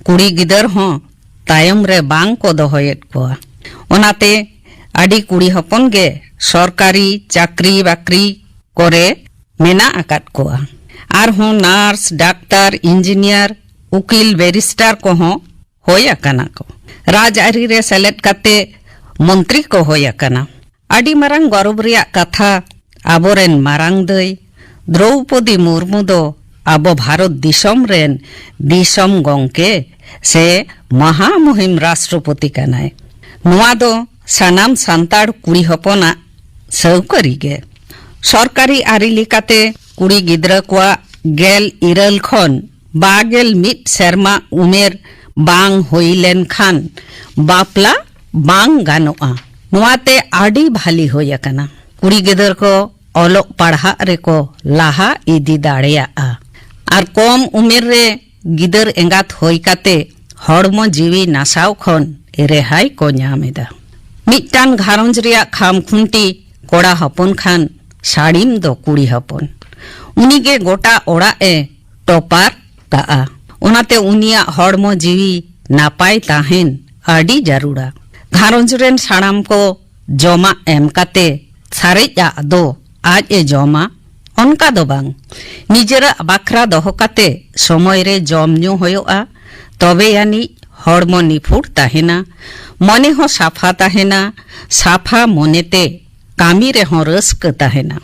ᱠᱩᱲᱤ ᱜᱤᱫᱟᱹᱨ ᱦᱚᱸ ᱛᱟᱭᱚᱢ ᱨᱮ ᱵᱟᱝ ᱠᱚ ᱫᱚᱦᱚᱭᱮᱫ ᱠᱚᱣᱟ᱾ ᱚᱱᱟᱛᱮ ᱟᱹᱰᱤ ᱠᱩᱲᱤ ᱦᱚᱯᱚᱱ ᱜᱮ ᱥᱚᱨᱠᱟᱨᱤ ᱪᱟᱹᱠᱨᱤ ᱵᱟᱹᱠᱨᱤ ᱠᱚᱨᱮ ᱢᱮᱱᱟᱜ ᱟᱠᱟᱫ ᱠᱚᱣᱟ᱾ ᱟᱨᱦᱚᱸ ᱱᱟᱨᱥ, ᱰᱟᱠᱛᱟᱨ, ᱤᱧᱡᱤᱱᱤᱭᱟᱨ, ᱩᱠᱤᱞ, ᱵᱮᱨᱤᱥᱴᱟᱨ ᱠᱚᱦᱚᱸ ᱦᱩᱭ ᱟᱠᱟᱱᱟ ᱠᱚ᱾ ᱨᱟᱡᱽᱟᱹᱨᱤ ᱨᱮ ᱥᱮᱞᱮᱫ ᱠᱟᱛᱮ ᱢᱚᱱᱛᱨᱤ ᱠᱚ ᱦᱩᱭ ᱟᱠᱟᱱᱟ᱾ ᱟᱹᱰᱤ ᱢᱟᱨᱟᱝ ᱜᱚᱨᱚᱵᱽ ᱨᱮᱭᱟᱜ ᱠᱟᱛᱷᱟ, ᱟᱵᱚᱨᱮᱱ ᱢᱟᱨᱟᱝ ᱫᱟᱹᱭ ᱫᱨᱚᱣᱯᱚᱫᱤ ᱢᱩᱨᱢᱩ ᱫᱚ ᱟᱵᱚ ᱵᱷᱟᱨᱚᱛ ᱫᱤᱥᱚᱢ ᱨᱮᱱ ᱫᱤᱥᱚᱢ ᱜᱚᱝᱠᱮ ᱥᱮ ᱢᱟᱦᱟ ᱢᱩᱦᱤᱢ ᱨᱟᱥᱴᱨᱚᱯᱚᱛᱤ ᱠᱟᱱᱟᱭ᱾ ᱱᱚᱣᱟ ᱫᱚ ᱥᱟᱱᱟᱢ ᱥᱟᱱᱛᱟᱲ ᱠᱩᱲᱤ ᱦᱚᱯᱚᱱᱟᱜ ᱥᱟᱹᱣᱠᱟᱹᱨᱤ ᱜᱮ᱾ ᱥᱚᱨᱠᱟᱨᱤ ᱟᱹᱨᱤ ᱞᱮᱠᱟᱛᱮ ᱠᱩᱲᱤ ᱜᱤᱫᱽᱨᱟᱹ ᱠᱚᱣᱟᱜ ᱜᱮᱞ ᱤᱨᱟᱹᱞ ᱠᱷᱚᱱ ᱵᱟᱜᱮᱞ ᱢᱤᱫ ᱥᱮᱨᱢᱟ ᱩᱢᱮᱨ ᱵᱟᱝ ᱦᱩᱭ ᱞᱮᱱᱠᱷᱟᱱ ᱵᱟᱯᱞᱟ ᱵᱟᱝ ᱜᱟᱱᱚᱜᱼᱟ᱾ ᱱᱚᱣᱟᱛᱮ ᱟᱹᱰᱤ ᱵᱷᱟᱞᱤ ᱦᱩᱭ ᱟᱠᱟᱱᱟ᱾ ᱠᱩᱲᱤ ᱜᱤᱫᱟᱹᱨ ᱠᱚ ᱚᱞᱚᱜ ᱯᱟᱲᱦᱟᱜ ᱨᱮᱠᱚ ᱞᱟᱦᱟ ᱤᱫᱤ ᱫᱟᱲᱮᱭᱟᱜᱼᱟ᱾ ᱟᱨ ᱠᱚᱢ ᱩᱢᱮᱨ ᱨᱮ ᱜᱤᱫᱟᱹᱨ ᱮᱸᱜᱟᱛ ᱦᱩᱭ ᱠᱟᱛᱮ ᱦᱚᱲᱢᱚ ᱡᱤᱣᱤ ᱱᱟᱥᱟᱣ ᱠᱷᱚᱱ ᱨᱮᱦᱟᱭ ᱠᱚ ᱧᱟᱢ ᱮᱫᱟ᱾ ᱢᱤᱫᱴᱟᱝ ᱜᱷᱟᱨᱚᱸᱡᱽ ᱨᱮᱭᱟᱜ ᱠᱷᱟᱢᱠᱷᱩᱱᱴᱤ ᱠᱚᱲᱟ ᱦᱚᱯᱚᱱ ᱠᱷᱟᱱ ᱥᱟᱹᱲᱤᱢ ᱫᱚ ᱠᱩᱲᱤ ᱦᱚᱯᱚᱱ᱾ ᱩᱱᱤᱜᱮ ᱜᱚᱴᱟ ᱚᱲᱟᱜ ᱮ ᱴᱚᱯᱟᱨ ᱠᱟᱜᱼᱟ᱾ ᱚᱱᱟᱛᱮ ᱩᱱᱤᱭᱟᱜ ᱦᱚᱲᱢᱚ ᱡᱤᱣᱤ ᱱᱟᱯᱟᱭ ᱛᱟᱦᱮᱱ ᱟᱹᱰᱤ ᱡᱟᱹᱨᱩᱲᱟ᱾ ᱜᱷᱟᱨᱚᱸᱡᱽ ᱨᱮᱱ ᱥᱟᱱᱟᱢ ᱠᱚ ᱡᱚᱢᱟᱜ ᱮᱢ ᱠᱟᱛᱮ ᱥᱟᱨᱮᱡ ᱟᱜ ᱫᱚ ᱟᱡ ᱮ ᱡᱚᱢᱟ, ᱚᱱᱠᱟ ᱫᱚ ᱵᱟᱝ᱾ ᱱᱤᱡᱮᱨᱟᱜ ᱵᱟᱠᱷᱨᱟ ᱫᱚᱦᱚ ᱠᱟᱛᱮ ᱥᱚᱢᱚᱭ ᱨᱮ ᱡᱚᱢ ᱧᱩ ᱦᱩᱭᱩᱜᱼᱟ, ᱛᱚᱵᱮ ᱟᱹᱱᱤᱡ ᱦᱚᱲᱢᱚ ᱱᱤᱯᱷᱩᱴ ᱛᱟᱦᱮᱱᱟ, ᱢᱚᱱᱮ ᱦᱚᱸ ᱥᱟᱯᱷᱟ ᱛᱟᱦᱮᱱᱟ᱾ ᱥᱟᱯᱷᱟ ᱢᱚᱱᱮᱛᱮ ᱠᱟᱹᱢᱤ ᱨᱮᱦᱚᱸ ᱨᱟᱹᱥᱠᱟᱹ ᱛᱟᱦᱮᱱᱟ᱾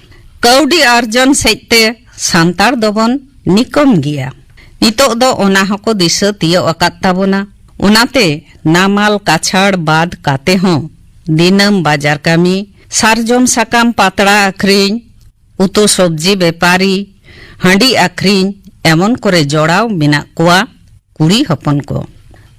ᱠᱟᱹᱣᱰᱤ ᱟᱨᱡᱚᱱ ᱥᱮᱫ ᱛᱮ ᱥᱟᱱᱛᱟᱲ ᱫᱚᱵᱚᱱ ᱱᱤᱠᱚᱢ ᱜᱮᱭᱟ᱾ ᱱᱤᱛᱚᱜ ᱫᱚ ᱚᱱᱟ ᱦᱚᱸᱠᱚ ᱫᱤᱥᱟᱹ ᱛᱤᱭᱳᱜ ᱟᱠᱟᱫ ᱛᱟᱵᱚᱱᱟ᱾ ᱚᱱᱟᱛᱮ ᱱᱟᱢᱟᱞ ᱠᱟᱪᱷᱟᱲ ᱵᱟᱫ ᱠᱟᱛᱮ ᱦᱚᱸ ᱫᱤᱱᱟᱹᱢ ᱵᱟᱡᱟᱨ ᱠᱟᱹᱢᱤ, ᱥᱟᱨᱡᱚᱢ ᱥᱟᱠᱟᱢ ᱯᱟᱛᱲᱟ ᱟᱹᱠᱷᱨᱤᱧ, ᱩᱛᱩ ᱥᱚᱵᱽᱡᱤ ᱵᱮᱯᱟᱨᱤ, ᱦᱟᱺᱰᱤ ᱟᱹᱠᱷᱨᱤᱧ ᱮᱢᱚᱱ ᱠᱚᱨᱮ ᱡᱚᱲᱟᱣ ᱢᱮᱱᱟᱜ ᱠᱚᱣᱟ ᱠᱩᱲᱤ ᱦᱚᱯᱚᱱ ᱠᱚ᱾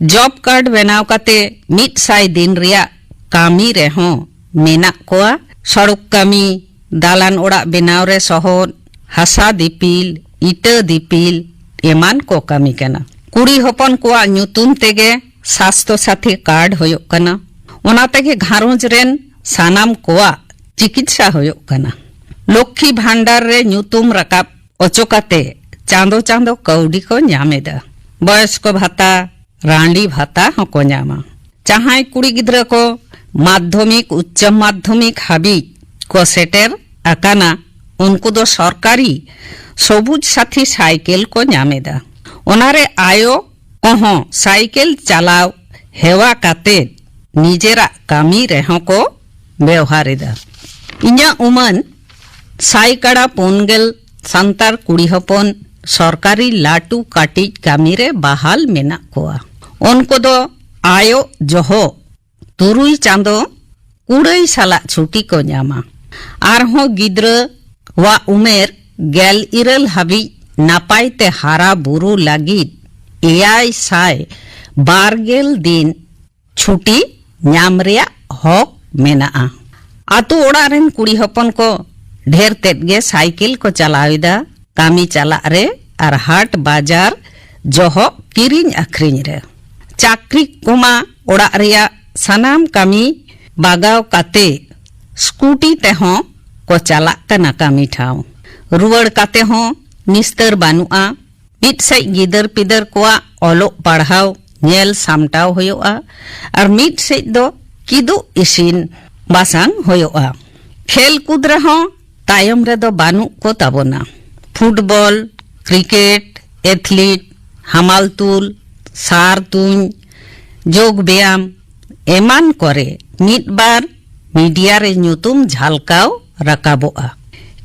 ᱡᱚᱵ ᱠᱟᱨᱰ ᱵᱮᱱᱟᱣ ᱠᱟᱛᱮ ᱢᱤᱫ ᱥᱟᱭ ᱫᱤᱱ ᱨᱮᱭᱟᱜ ᱠᱟᱹᱢᱤ ᱨᱮᱦᱚᱸ ᱢᱮᱱᱟᱜ ᱠᱚᱣᱟ᱾ ᱥᱚᱲᱚᱠ ᱠᱟᱹᱢᱤ, ᱫᱟᱞᱟᱱ ᱚᱲᱟᱜ ᱵᱮᱱᱟᱣ ᱨᱮ ᱥᱚᱦᱚᱫ, ᱦᱟᱥᱟ ᱫᱤᱯᱤᱞ, ᱤᱴᱟᱹ ᱫᱤᱯᱤᱞ ᱮᱢᱟᱱ ᱠᱚ ᱠᱟᱹᱢᱤ ᱠᱟᱱᱟ᱾ ᱠᱩᱲᱤ ᱦᱚᱯᱚᱱ ᱠᱚᱣᱟᱜ ᱧᱩᱛᱩᱢ ᱛᱮᱜᱮ ᱥᱟᱥᱛᱷᱚ ᱥᱟᱛᱷᱤ ᱠᱟᱨᱰ ᱦᱩᱭᱩᱜ ᱠᱟᱱᱟ᱾ ᱚᱱᱟ ᱛᱮᱜᱮ ᱜᱷᱟᱨᱚᱸᱡᱽ ᱨᱮᱱ ᱥᱟᱱᱟᱢ ᱠᱚᱣᱟᱜ ᱪᱤᱠᱤᱛᱥᱟ ᱦᱩᱭᱩᱜ ᱠᱟᱱᱟ᱾ ᱞᱚᱠᱠᱷᱤ ᱵᱷᱟᱱᱰᱟᱨ ᱨᱮ ᱧᱩᱛᱩᱢ ᱨᱟᱠᱟᱵ ᱚᱪᱚ ᱠᱟᱛᱮ ᱪᱟᱸᱫᱚ ᱪᱟᱸᱫᱚ ᱠᱟᱹᱣᱰᱤ ᱠᱚ ᱧᱟᱢ ᱮᱫᱟ᱾ ᱵᱚᱭᱚᱥᱠᱚ ᱵᱷᱟᱛᱟ, ᱨᱟᱺᱰᱤ ᱵᱷᱟᱛᱟ ᱦᱚᱸᱠᱚ ᱧᱟᱢᱟ᱾ ᱡᱟᱦᱟᱸᱭ ᱠᱩᱲᱤ ᱜᱤᱫᱽᱨᱟᱹ ᱠᱚ ᱢᱟᱫᱽᱫᱷᱚᱢᱤᱠ, ᱩᱪᱪᱚ ᱢᱟᱫᱽᱫᱷᱚᱢᱤᱠ ᱦᱟᱹᱵᱤᱡ ᱠᱚ ᱥᱮᱴᱮᱨ ᱟᱠᱟᱱᱟ, ᱩᱱᱠᱩ ᱫᱚ ᱥᱚᱨᱠᱟᱨᱤ ᱥᱚᱵᱩᱡ ᱥᱟᱛᱷᱤ ᱥᱟᱭᱠᱮᱞ ᱠᱚ ᱧᱟᱢ ᱮᱫᱟ᱾ ᱚᱱᱟᱨᱮ ᱟᱭᱳ ᱠᱚᱦᱚᱸ ᱥᱟᱭᱠᱮᱞ ᱪᱟᱞᱟᱣ ᱦᱮᱣᱟ ᱠᱟᱛᱮ ᱱᱤᱡᱮᱨᱟᱜ ᱠᱟᱹᱢᱤ ᱨᱮᱦᱚᱸ ᱠᱚ ᱵᱮᱣᱦᱟᱨ ᱮᱫᱟ᱾ ᱤᱧᱟᱹᱜ ᱩᱢᱟᱹᱱ ᱥᱟᱭ ᱠᱟᱲᱟ ᱯᱩᱱ ᱜᱮᱞ ᱥᱟᱱᱛᱟᱲ ᱠᱩᱲᱤ ᱦᱚᱯᱚᱱ ᱥᱚᱨᱠᱟᱨᱤ ᱞᱟᱹᱴᱩ ᱠᱟᱹᱴᱤᱡ ᱠᱟᱹᱢᱤ ᱨᱮ ᱵᱟᱦᱟᱞ ᱢᱮᱱᱟᱜ ᱠᱚᱣᱟ᱾ ᱩᱱᱠᱩ ᱫᱚ ᱟᱭᱳ ᱡᱚᱦᱚᱜ ᱛᱩᱨᱩᱭ ᱪᱟᱸᱫᱚ ᱠᱩᱲᱟᱹᱭ ᱥᱟᱞᱟᱜ ᱪᱷᱩᱴᱤ ᱠᱚ ᱧᱟᱢᱟ᱾ ᱟᱨᱦᱚᱸ ᱜᱤᱫᱽᱨᱟᱹᱣᱟᱜ ᱩᱢᱮᱨ ᱜᱮᱞ ᱤᱨᱟᱹᱞ ᱦᱟᱹᱵᱤᱡ ᱱᱟᱯᱟᱭ ᱛᱮ ᱦᱟᱨᱟ ᱵᱩᱨᱩ ᱞᱟᱹᱜᱤᱫ ᱮᱭᱟᱭ ᱥᱟᱭ ᱵᱟᱨ ᱜᱮᱞ ᱫᱤᱱ ᱪᱷᱩᱴᱤ ᱧᱟᱢ ᱨᱮᱭᱟᱜ ᱦᱚᱠ ᱢᱮᱱᱟᱜᱼᱟ᱾ ᱟᱛᱳ ᱚᱲᱟᱜ ᱨᱮᱱ ᱠᱩᱲᱤ ᱦᱚᱯᱚᱱ ᱠᱚ ᱰᱷᱮᱨ ᱛᱮᱫ ᱜᱮ ᱥᱟᱭᱠᱮᱞ ᱠᱚ ᱪᱟᱞᱟᱣ ᱮᱫᱟ, ᱠᱟᱹᱢᱤ ᱪᱟᱞᱟᱜ ᱨᱮ ᱟᱨ ᱦᱟᱴ ᱵᱟᱡᱟᱨ ᱡᱚᱦᱚᱜ ᱠᱤᱨᱤᱧ ᱟᱹᱠᱷᱨᱤᱧ ᱨᱮ᱾ ᱪᱟᱹᱠᱨᱤ ᱠᱚᱢᱟ ᱚᱲᱟᱜ ᱨᱮᱭᱟᱜ ᱥᱟᱱᱟᱢ ᱠᱟᱹᱢᱤ ᱵᱟᱜᱟᱣ ᱠᱟᱛᱮ ᱥᱠᱩᱴᱤ ᱛᱮᱦᱚᱸ ᱠᱚ ᱪᱟᱞᱟᱜ ᱠᱟᱱᱟ ᱠᱟᱹᱢᱤ ᱴᱷᱟᱶ᱾ ᱨᱩᱣᱟᱹᱲ ᱠᱟᱛᱮ ᱦᱚᱸ ᱱᱤᱥᱛᱟᱹᱨ ᱵᱟᱹᱱᱩᱜᱼᱟ᱾ ᱢᱤᱫ ᱥᱮᱫ ᱜᱤᱫᱟᱹᱨ ᱯᱤᱫᱟᱹᱨ ᱠᱚᱣᱟᱜ ᱚᱞᱚᱜ ᱯᱟᱲᱦᱟᱣ ᱧᱮᱞ ᱥᱟᱢᱴᱟᱣ ᱦᱩᱭᱩᱜᱼᱟ, ᱟᱨ ᱢᱤᱫ ᱥᱮᱫ ᱫᱚ ᱠᱤᱫᱩᱜ ᱤᱥᱤᱱ ᱵᱟᱥᱟᱝ ᱦᱩᱭᱩᱜᱼᱟ᱾ ᱠᱷᱮᱞ ᱠᱩᱫ ᱨᱮᱦᱚᱸ ᱛᱟᱭᱚᱢ ᱨᱮᱫᱚ ᱵᱟᱹᱱᱩᱜ ᱠᱚ ᱛᱟᱵᱚᱱᱟ᱾ ᱯᱷᱩᱴᱵᱚᱞ, ᱠᱨᱤᱠᱮᱴ, ᱮᱛᱷᱞᱤᱴ, ᱦᱟᱢᱟᱞ ᱛᱩᱞ, ᱥᱟᱨ ᱛᱩᱧ, ᱡᱳᱜᱽ ᱵᱮᱭᱟᱢ ᱮᱢᱟᱱ ᱠᱚᱨᱮ ᱢᱤᱫ ᱵᱟᱨ ᱢᱤᱰᱤᱭᱟ ᱨᱮ ᱧᱩᱛᱩᱢ ᱡᱷᱟᱞᱠᱟᱣ ᱨᱟᱠᱟᱵᱚᱜᱼᱟ᱾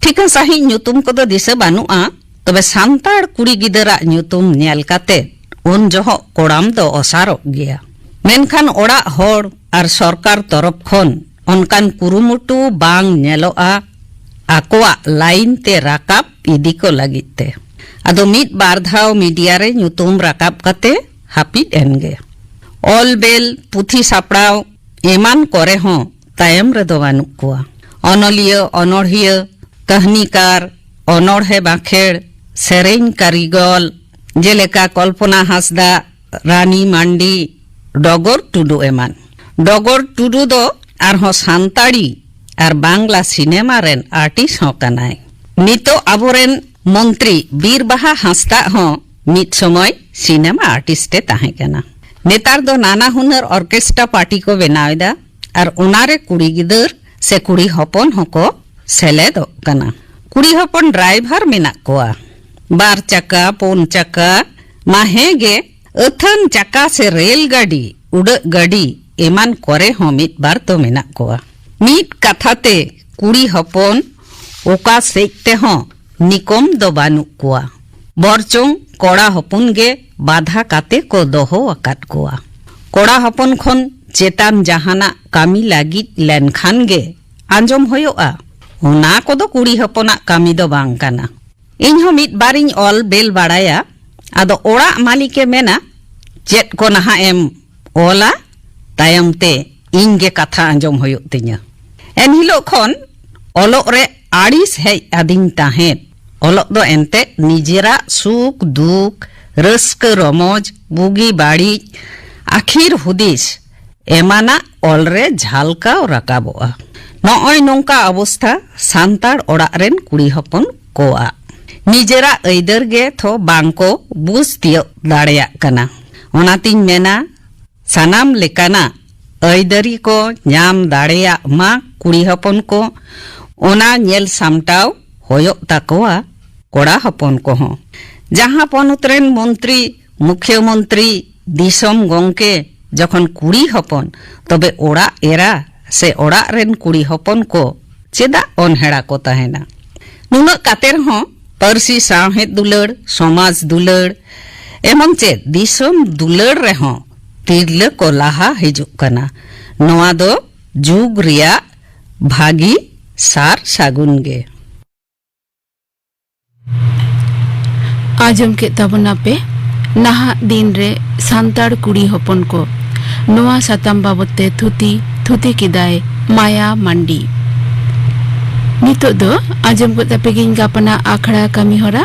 ᱴᱷᱤᱠᱟᱹ ᱥᱟᱺᱦᱤᱡ ᱧᱩᱛᱩᱢ ᱠᱚᱫᱚ ᱫᱤᱥᱟᱹ ᱵᱟᱹᱱᱩᱜᱼᱟ, ᱛᱚᱵᱮ ᱥᱟᱱᱛᱟᱲ ᱠᱩᱲᱤ ᱜᱤᱫᱟᱹᱨᱟᱜ ᱧᱩᱛᱩᱢ ᱧᱮᱞ ᱠᱟᱛᱮ ᱩᱱ ᱡᱚᱦᱚᱜ ᱠᱚᱲᱟᱢ ᱫᱚ ᱚᱥᱟᱨᱚᱜ ᱜᱮᱭᱟ᱾ ᱢᱮᱱᱠᱷᱟᱱ ᱚᱲᱟᱜ ᱦᱚᱲ ᱟᱨ ᱥᱚᱨᱠᱟᱨ ᱛᱚᱨᱚᱯ ᱠᱷᱚᱱ ᱚᱱᱠᱟᱱ ᱠᱩᱨᱩᱢᱩᱴᱩ ᱵᱟᱝ ᱧᱮᱞᱚᱜᱼᱟ ᱟᱠᱚᱣᱟᱜ ᱞᱟᱭᱤᱱ ᱛᱮ ᱨᱟᱠᱟᱵ ᱤᱫᱤ ᱠᱚ ᱞᱟᱹᱜᱤᱫ ᱛᱮ᱾ ᱟᱫᱚ ᱢᱤᱫ ᱵᱟᱨ ᱫᱷᱟᱣ ᱢᱤᱰᱤᱭᱟ ᱨᱮ ᱧᱩᱛᱩᱢ ᱨᱟᱠᱟᱵ ᱠᱟᱛᱮ ᱦᱟᱹᱯᱤᱫ ᱮᱱ ᱜᱮ᱾ ᱚᱞ ᱵᱮᱞ, ᱯᱩᱛᱷᱤ ᱥᱟᱯᱲᱟᱣ ᱮᱢᱟᱱ ᱠᱚᱨᱮ ᱦᱚᱸ ᱛᱟᱭᱚᱢ ᱨᱮᱫᱚ ᱵᱟᱹᱱᱩᱜ ᱠᱚᱣᱟ᱾ ᱚᱱᱚᱞᱤᱭᱟᱹ, ᱚᱱᱚᱲᱦᱤᱭᱟᱹ, ᱠᱟᱹᱦᱱᱤᱠᱟᱨ, ᱚᱱᱚᱲᱦᱮ ᱵᱟᱸᱠᱷᱮᱲ, ᱥᱮᱨᱮᱧ ᱠᱟᱹᱨᱤᱜᱚᱞ, ᱡᱮᱞᱮᱠᱟ ᱠᱚᱞᱯᱚᱱᱟ ᱦᱟᱸᱥᱫᱟ, ᱨᱟᱱᱤ ᱢᱟᱱᱰᱤ, ᱰᱚᱜᱚᱨ ᱴᱩᱰᱩ ᱮᱢᱟᱱ᱾ ᱰᱚᱜᱚᱨ ᱴᱩᱰᱩ ᱫᱚ ᱟᱨᱦᱚᱸ ᱥᱟᱱᱛᱟᱲᱤ ᱟᱨ ᱵᱟᱝᱞᱟ ᱥᱤᱱᱮᱢᱟ ᱨᱮᱱ ᱟᱨᱴᱤᱥᱴ ᱦᱚᱸ ᱠᱟᱱᱟᱭ᱾ ᱱᱤᱛᱚᱜ ᱟᱵᱚᱨᱮᱱ ᱢᱚᱱᱛᱨᱤ ᱵᱤᱨ ᱵᱟᱦᱟ ᱦᱟᱸᱥᱫᱟᱜ ᱦᱚᱸ ᱢᱤᱫ ᱥᱚᱢᱚᱭ ᱥᱤᱱᱮᱢᱟ ᱟᱨᱴᱤᱥᱴ ᱮ ᱛᱟᱦᱮᱸ ᱠᱟᱱᱟ᱾ ᱱᱮᱛᱟᱨ ᱫᱚ ᱱᱟᱱᱟ ᱦᱩᱱᱟᱹᱨ ᱚᱨᱠᱮᱥᱴᱨᱟ ᱯᱟᱨᱴᱤ ᱠᱚ ᱵᱮᱱᱟᱣ ᱮᱫᱟ ᱟᱨ ᱚᱱᱟᱨᱮ ᱠᱩᱲᱤ ᱜᱤᱫᱟᱹᱨ ᱥᱮ ᱠᱩᱲᱤ ᱦᱚᱯᱚᱱ ᱦᱚᱸᱠᱚ ᱥᱮᱞᱮᱫᱚᱜ ᱠᱟᱱᱟ᱾ ᱠᱩᱲᱤ ᱦᱚᱯᱚᱱ ᱰᱨᱟᱭᱵᱷᱟᱨ ᱢᱮᱱᱟᱜ ᱠᱚᱣᱟ, ᱵᱟᱨ ᱪᱟᱠᱟ, ᱯᱩᱱ ᱪᱟᱠᱟ, ᱢᱟ ᱦᱮᱸ ᱜᱮ, ᱟᱹᱛᱷᱟᱹᱱ ᱪᱟᱠᱟ ᱥᱮ ᱨᱮᱞ ᱜᱟᱹᱰᱤ, ᱩᱰᱟᱹᱜ ᱜᱟᱹᱰᱤ ᱮᱢᱟᱱ ᱠᱚᱨᱮ ᱦᱚᱸ ᱢᱤᱫ ᱵᱟᱨ ᱫᱚ ᱢᱮᱱᱟᱜ ᱠᱚᱣᱟ᱾ ᱢᱤᱫ ᱠᱟᱛᱷᱟ ᱛᱮ, ᱠᱩᱲᱤ ᱦᱚᱯᱚᱱ ᱚᱠᱟ ᱥᱮᱡ ᱛᱮᱦᱚᱸ ᱱᱤᱠᱚᱢ ᱫᱚ ᱵᱟᱹᱱᱩᱜ ᱠᱚᱣᱟ, ᱵᱚᱨᱪᱚᱝ ᱠᱚᱲᱟ ᱦᱚᱯᱚᱱ ᱜᱮ ᱵᱟᱫᱷᱟ ᱠᱟᱛᱮ ᱠᱚ ᱫᱚᱦᱚ ᱟᱠᱟᱫ ᱠᱚᱣᱟ᱾ ᱠᱚᱲᱟ ᱦᱚᱯᱚᱱ ᱠᱷᱚᱱ ᱪᱮᱛᱟᱱ ᱡᱟᱦᱟᱱᱟᱜ ᱠᱟᱹᱢᱤ ᱞᱟᱹᱜᱤᱫ ᱞᱮᱱᱠᱷᱟᱱ ᱜᱮ ᱟᱸᱡᱚᱢ ᱦᱩᱭᱩᱜᱼᱟ, ᱚᱱᱟ ᱠᱚᱫᱚ ᱠᱩᱲᱤ ᱦᱚᱯᱚᱱᱟᱜ ᱠᱟᱹᱢᱤ ᱫᱚ ᱵᱟᱝ ᱠᱟᱱᱟ᱾ ᱤᱧ ᱦᱚᱸ ᱢᱤᱫ ᱵᱟᱨᱤᱧ ᱚᱞ ᱵᱮᱞ ᱵᱟᱲᱟᱭᱟ, ᱟᱫᱚ ᱚᱲᱟᱜ ᱢᱟᱹᱞᱤᱠᱮ ᱢᱮᱱᱟ, "ᱪᱮᱫ ᱠᱚ ᱱᱟᱦᱟᱜ ᱮᱢ ᱚᱞᱟ, ᱛᱟᱭᱚᱢ ᱛᱮ ᱤᱧ ᱜᱮ ᱠᱟᱛᱷᱟ ᱟᱸᱡᱚᱢ ᱦᱩᱭᱩᱜ ᱛᱤᱧᱟᱹ᱾" ᱮᱱᱦᱤᱞᱳᱜ ᱠᱷᱚᱱ ᱚᱞᱚᱜ ᱨᱮ ᱟᱹᱲᱤᱥ ᱦᱮᱡ ᱟᱹᱫᱤᱧ ᱛᱟᱦᱮᱸᱫ᱾ ᱚᱞᱚᱜ ᱫᱚ ᱮᱱᱛᱮᱫ ᱱᱤᱡᱮᱨᱟᱜ ᱥᱩᱠ ᱫᱩᱠ, ᱨᱟᱹᱥᱠᱟᱹ ᱨᱚᱢᱚᱡᱽ, ᱵᱩᱜᱤ ᱵᱟᱹᱲᱤᱡ, ᱟᱹᱠᱷᱤᱨ ᱦᱩᱫᱤᱥ ᱮᱢᱟᱱᱟᱜ ᱚᱞ ᱨᱮ ᱡᱷᱟᱞᱠᱟᱣ ᱨᱟᱠᱟᱵᱚᱜᱼᱟ᱾ ᱱᱚᱜᱼᱚᱭ ᱱᱚᱝᱠᱟ ᱚᱵᱚᱥᱛᱷᱟ ᱥᱟᱱᱛᱟᱲ ᱚᱲᱟᱜ ᱨᱮᱱ ᱠᱩᱲᱤ ᱦᱚᱯᱚᱱ ᱠᱚᱣᱟᱜ᱾ ᱱᱤᱡᱮᱨᱟᱜ ᱟᱹᱭᱫᱟᱹᱨ ᱜᱮ ᱛᱷᱚ ᱵᱟᱝ ᱠᱚ ᱵᱩᱡᱽ ᱛᱤᱭᱳᱜ ᱫᱟᱲᱮᱭᱟᱜ ᱠᱟᱱᱟ᱾ ᱚᱱᱟᱛᱤᱧ ᱢᱮᱱᱟ, ᱥᱟᱱᱟᱢ ᱞᱮᱠᱟᱱᱟᱜ ᱟᱹᱭᱫᱟᱹᱨᱤ ᱠᱚ ᱧᱟᱢ ᱫᱟᱲᱮᱭᱟᱜ ᱢᱟ ᱠᱩᱲᱤ ᱦᱚᱯᱚᱱ ᱠᱚ, ᱚᱱᱟ ᱧᱮᱞ ᱥᱟᱢᱴᱟᱣ ᱦᱩᱭᱩᱜ ᱛᱟᱠᱚᱣᱟ ᱠᱚᱲᱟ ᱦᱚᱯᱚᱱ ᱠᱚᱦᱚᱸ᱾ ᱡᱟᱦᱟᱸ ᱯᱚᱱᱚᱛ ᱨᱮᱱ ᱢᱚᱱᱛᱨᱤ, ᱢᱩᱠᱷᱭᱟᱹ ᱢᱚᱱᱛᱨᱤ, ᱫᱤᱥᱚᱢ ᱜᱚᱝᱠᱮ ᱡᱚᱠᱷᱚᱱ ᱠᱩᱲᱤ ᱦᱚᱯᱚᱱ, ᱛᱚᱵᱮ ᱚᱲᱟᱜ ᱮᱨᱟ ᱥᱮ ᱚᱲᱟᱜ ᱨᱮᱱ ᱠᱩᱲᱤ ᱦᱚᱯᱚᱱ ᱠᱚ ᱪᱮᱫᱟᱜ ᱚᱱᱦᱮᱲᱟ ᱠᱚ ᱛᱟᱦᱮᱱᱟ? ᱱᱩᱱᱟᱹᱜ ᱠᱟᱛᱮ ᱨᱮᱦᱚᱸ ᱯᱟᱹᱨᱥᱤ ᱥᱟᱶᱦᱮᱫ ᱫᱩᱞᱟᱹᱲ, ᱥᱚᱢᱟᱡᱽ ᱫᱩᱞᱟᱹᱲ, ᱮᱢᱚᱱ ᱪᱮᱫ ᱫᱤᱥᱚᱢ ᱫᱩᱞᱟᱹᱲ ᱨᱮᱦᱚᱸ ᱛᱤᱨᱞᱟᱹ ᱠᱚ ᱞᱟᱦᱟ ᱦᱤᱡᱩᱜ ᱠᱟᱱᱟ᱾ ᱱᱚᱣᱟ ᱫᱚ ᱡᱩᱜᱽ ᱨᱮᱭᱟᱜ ᱵᱷᱟᱹᱜᱤ ᱥᱟᱨ ᱥᱟᱹᱜᱩᱱ ᱜᱮ᱾ ᱟᱸᱡᱚᱢ ᱠᱮᱫ ᱛᱟᱵᱚᱱᱟᱯᱮ ᱱᱟᱦᱟᱜ ᱫᱤᱱ ᱨᱮ ᱥᱟᱱᱛᱟᱲ ᱠᱩᱲᱤ ᱦᱚᱯᱚᱱ ᱠᱚ᱾ ᱱᱚᱣᱟ ᱥᱟᱛᱟᱢ ᱵᱟᱵᱚᱛ ᱛᱮ ᱛᱷᱩᱛᱤ, ᱛᱷᱩᱛᱤ ᱠᱮᱫᱟᱭ ᱢᱟᱭᱟ ᱢᱟᱱᱰᱤ᱾ ᱱᱤᱛᱚᱜ ᱫᱚ ᱟᱸᱡᱚᱢ ᱜᱚᱫ ᱟᱯᱮ ᱜᱤᱧ ᱜᱟᱯᱟᱱᱟᱜ ᱟᱠᱷᱲᱟ ᱠᱟᱹᱢᱤ ᱦᱚᱨᱟ᱾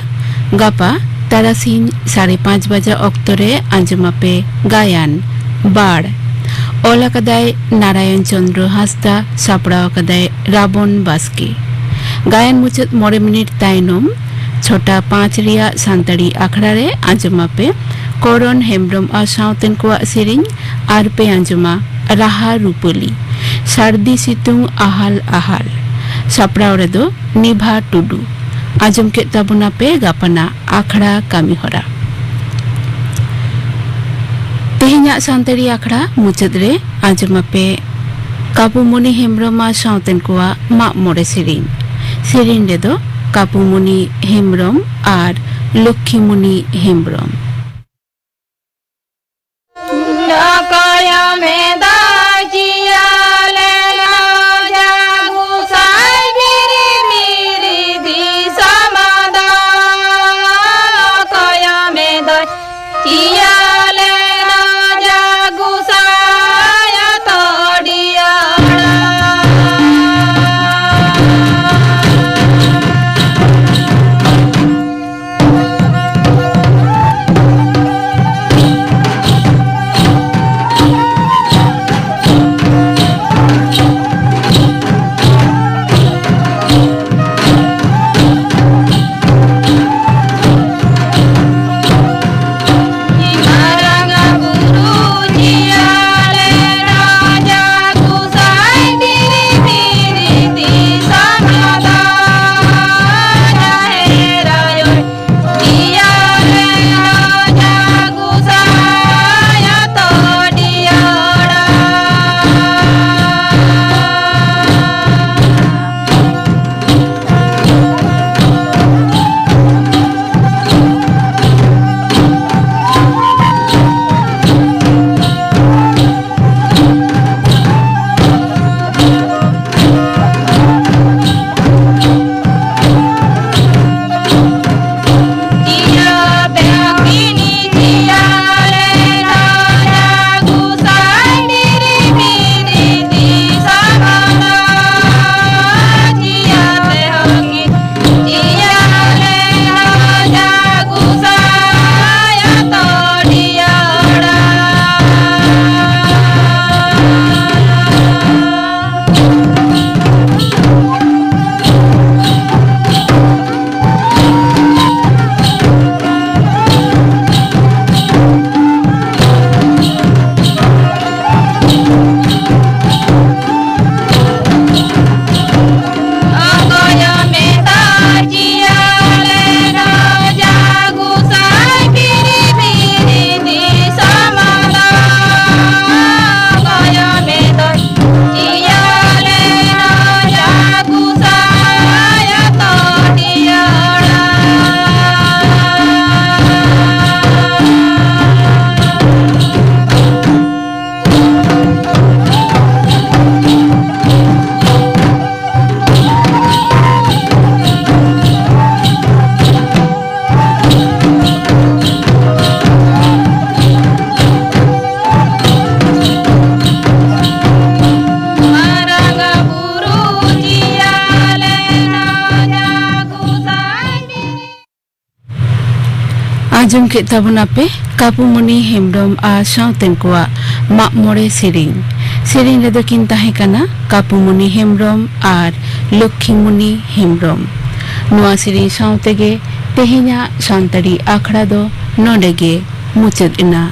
ᱜᱟᱯᱟ ᱛᱟᱨᱟᱥᱤᱧ ᱥᱟᱲᱮ ᱯᱟᱸᱪ ᱵᱟᱡᱟ ᱚᱠᱛᱚ ᱨᱮ ᱟᱸᱡᱚᱢ ᱟᱯᱮ ᱜᱟᱭᱟᱱ ᱵᱟᱲ᱾ ᱚᱞ ᱟᱠᱟᱫᱟᱭ ᱱᱟᱨᱟᱭᱚᱱ ᱪᱚᱸᱫᱽᱨᱚ ᱦᱟᱸᱥᱫᱟ, ᱥᱟᱯᱲᱟᱣ ᱟᱠᱟᱫᱟᱭ ᱨᱟᱵᱚᱱ ᱵᱟᱥᱠᱮ᱾ ᱜᱟᱭᱟᱱ ᱢᱩᱪᱟᱹᱫ ᱢᱚᱬᱮ ᱢᱤᱱᱤᱴ ᱛᱟᱭᱱᱚᱢ ᱪᱷᱚᱴᱟ ᱯᱟᱸᱪ ᱨᱮᱭᱟᱜ ᱥᱟᱱᱛᱟᱲᱤ ᱟᱠᱷᱲᱟ ᱨᱮ ᱟᱸᱡᱚᱢ ᱟᱯᱮ ᱠᱚᱨᱚᱱ ᱦᱮᱢᱵᱽᱨᱚᱢ ᱟᱨ ᱥᱟᱶᱛᱮᱱ ᱠᱚᱣᱟᱜ ᱥᱮᱨᱮᱧ ᱟᱨ ᱯᱮ ᱟᱸᱡᱚᱢᱟ ᱨᱟᱦᱟ ᱨᱩᱯᱟᱹᱞᱤ, ᱥᱟᱹᱨᱫᱤ ᱥᱤᱛᱩᱝ ᱟᱦᱟᱞ ᱟᱦᱟᱞ᱾ ᱥᱟᱯᱲᱟᱣ ᱨᱮᱫᱚ ᱱᱤᱵᱷᱟ ᱴᱩᱰᱩ᱾ ᱟᱸᱡᱚᱢ ᱠᱮᱫ ᱛᱟᱵᱚᱱᱟᱯᱮ ᱜᱟᱯᱟᱱᱟᱜ ᱟᱠᱷᱲᱟ ᱠᱟᱹᱢᱤ ᱦᱚᱨᱟ᱾ ᱛᱮᱦᱮᱧᱟᱜ ᱥᱟᱱᱛᱟᱲᱤ ᱟᱠᱷᱲᱟ ᱢᱩᱪᱟᱹᱫ ᱨᱮ ᱟᱸᱡᱚᱢ ᱟᱯᱮ ᱠᱟᱵᱩᱢᱚᱱᱤ ᱦᱮᱢᱵᱽᱨᱚᱢ ᱟᱨ ᱥᱟᱶᱛᱮᱱ ᱠᱚᱣᱟᱜ ᱢᱟᱜ ᱢᱚᱬᱮ ᱥᱮᱨᱮᱧ᱾ ᱥᱮᱨᱮᱧ ᱨᱮᱫᱚ ᱠᱟᱵᱩᱢᱚᱱᱤ ᱦᱮᱢᱵᱽᱨᱚᱢ ᱟᱨ ᱞᱚᱠᱠᱷᱤᱢᱚᱱᱤ ᱦᱮᱢᱵᱽᱨᱚᱢ᱾ ᱚᱠᱚᱭ ᱢᱮᱫᱟᱭ ᱪᱤᱭᱟᱹ ᱞᱮᱱᱟ ᱡᱟ ᱜᱩᱥᱟᱭ ᱵᱤᱨᱤ ᱵᱤᱨᱤ ᱫᱤᱥᱚᱢ ᱫᱚ? ᱚᱠᱚᱭ ᱢᱮᱫᱟᱭ ᱪᱤᱭᱟᱹ ᱞᱮᱱᱟ ᱡᱟ ᱜᱩᱥᱟᱭ ᱛᱚᱲᱤᱭᱟᱹᱲᱟ? ᱟᱸᱡᱚᱢ ᱠᱮᱫ ᱛᱟᱵᱚᱱᱟᱯᱮ ᱠᱟᱯᱩᱢᱚᱱᱤ ᱦᱮᱢᱵᱽᱨᱚᱢ ᱟᱨ ᱥᱟᱶᱛᱮᱱ ᱠᱚᱣᱟᱜ ᱢᱟᱜ ᱢᱚᱬᱮ ᱥᱮᱨᱮᱧ᱾ ᱥᱮᱨᱮᱧ ᱨᱮᱫᱚ ᱠᱤᱱ ᱛᱟᱦᱮᱸ ᱠᱟᱱᱟ ᱠᱟᱯᱩᱢᱚᱱᱤ ᱦᱮᱢᱵᱽᱨᱚᱢ ᱟᱨ ᱞᱚᱠᱠᱷᱤᱢᱚᱱᱤ ᱦᱮᱢᱵᱽᱨᱚᱢ᱾ ᱱᱚᱣᱟ ᱥᱮᱨᱮᱧ ᱥᱟᱶ ᱛᱮᱜᱮ ᱛᱮᱦᱮᱧᱟᱜ ᱥᱟᱱᱛᱟᱲᱤ ᱟᱠᱷᱲᱟ ᱫᱚ ᱱᱚᱰᱮ ᱜᱮ ᱢᱩᱪᱟᱹᱫ ᱮᱱᱟ᱾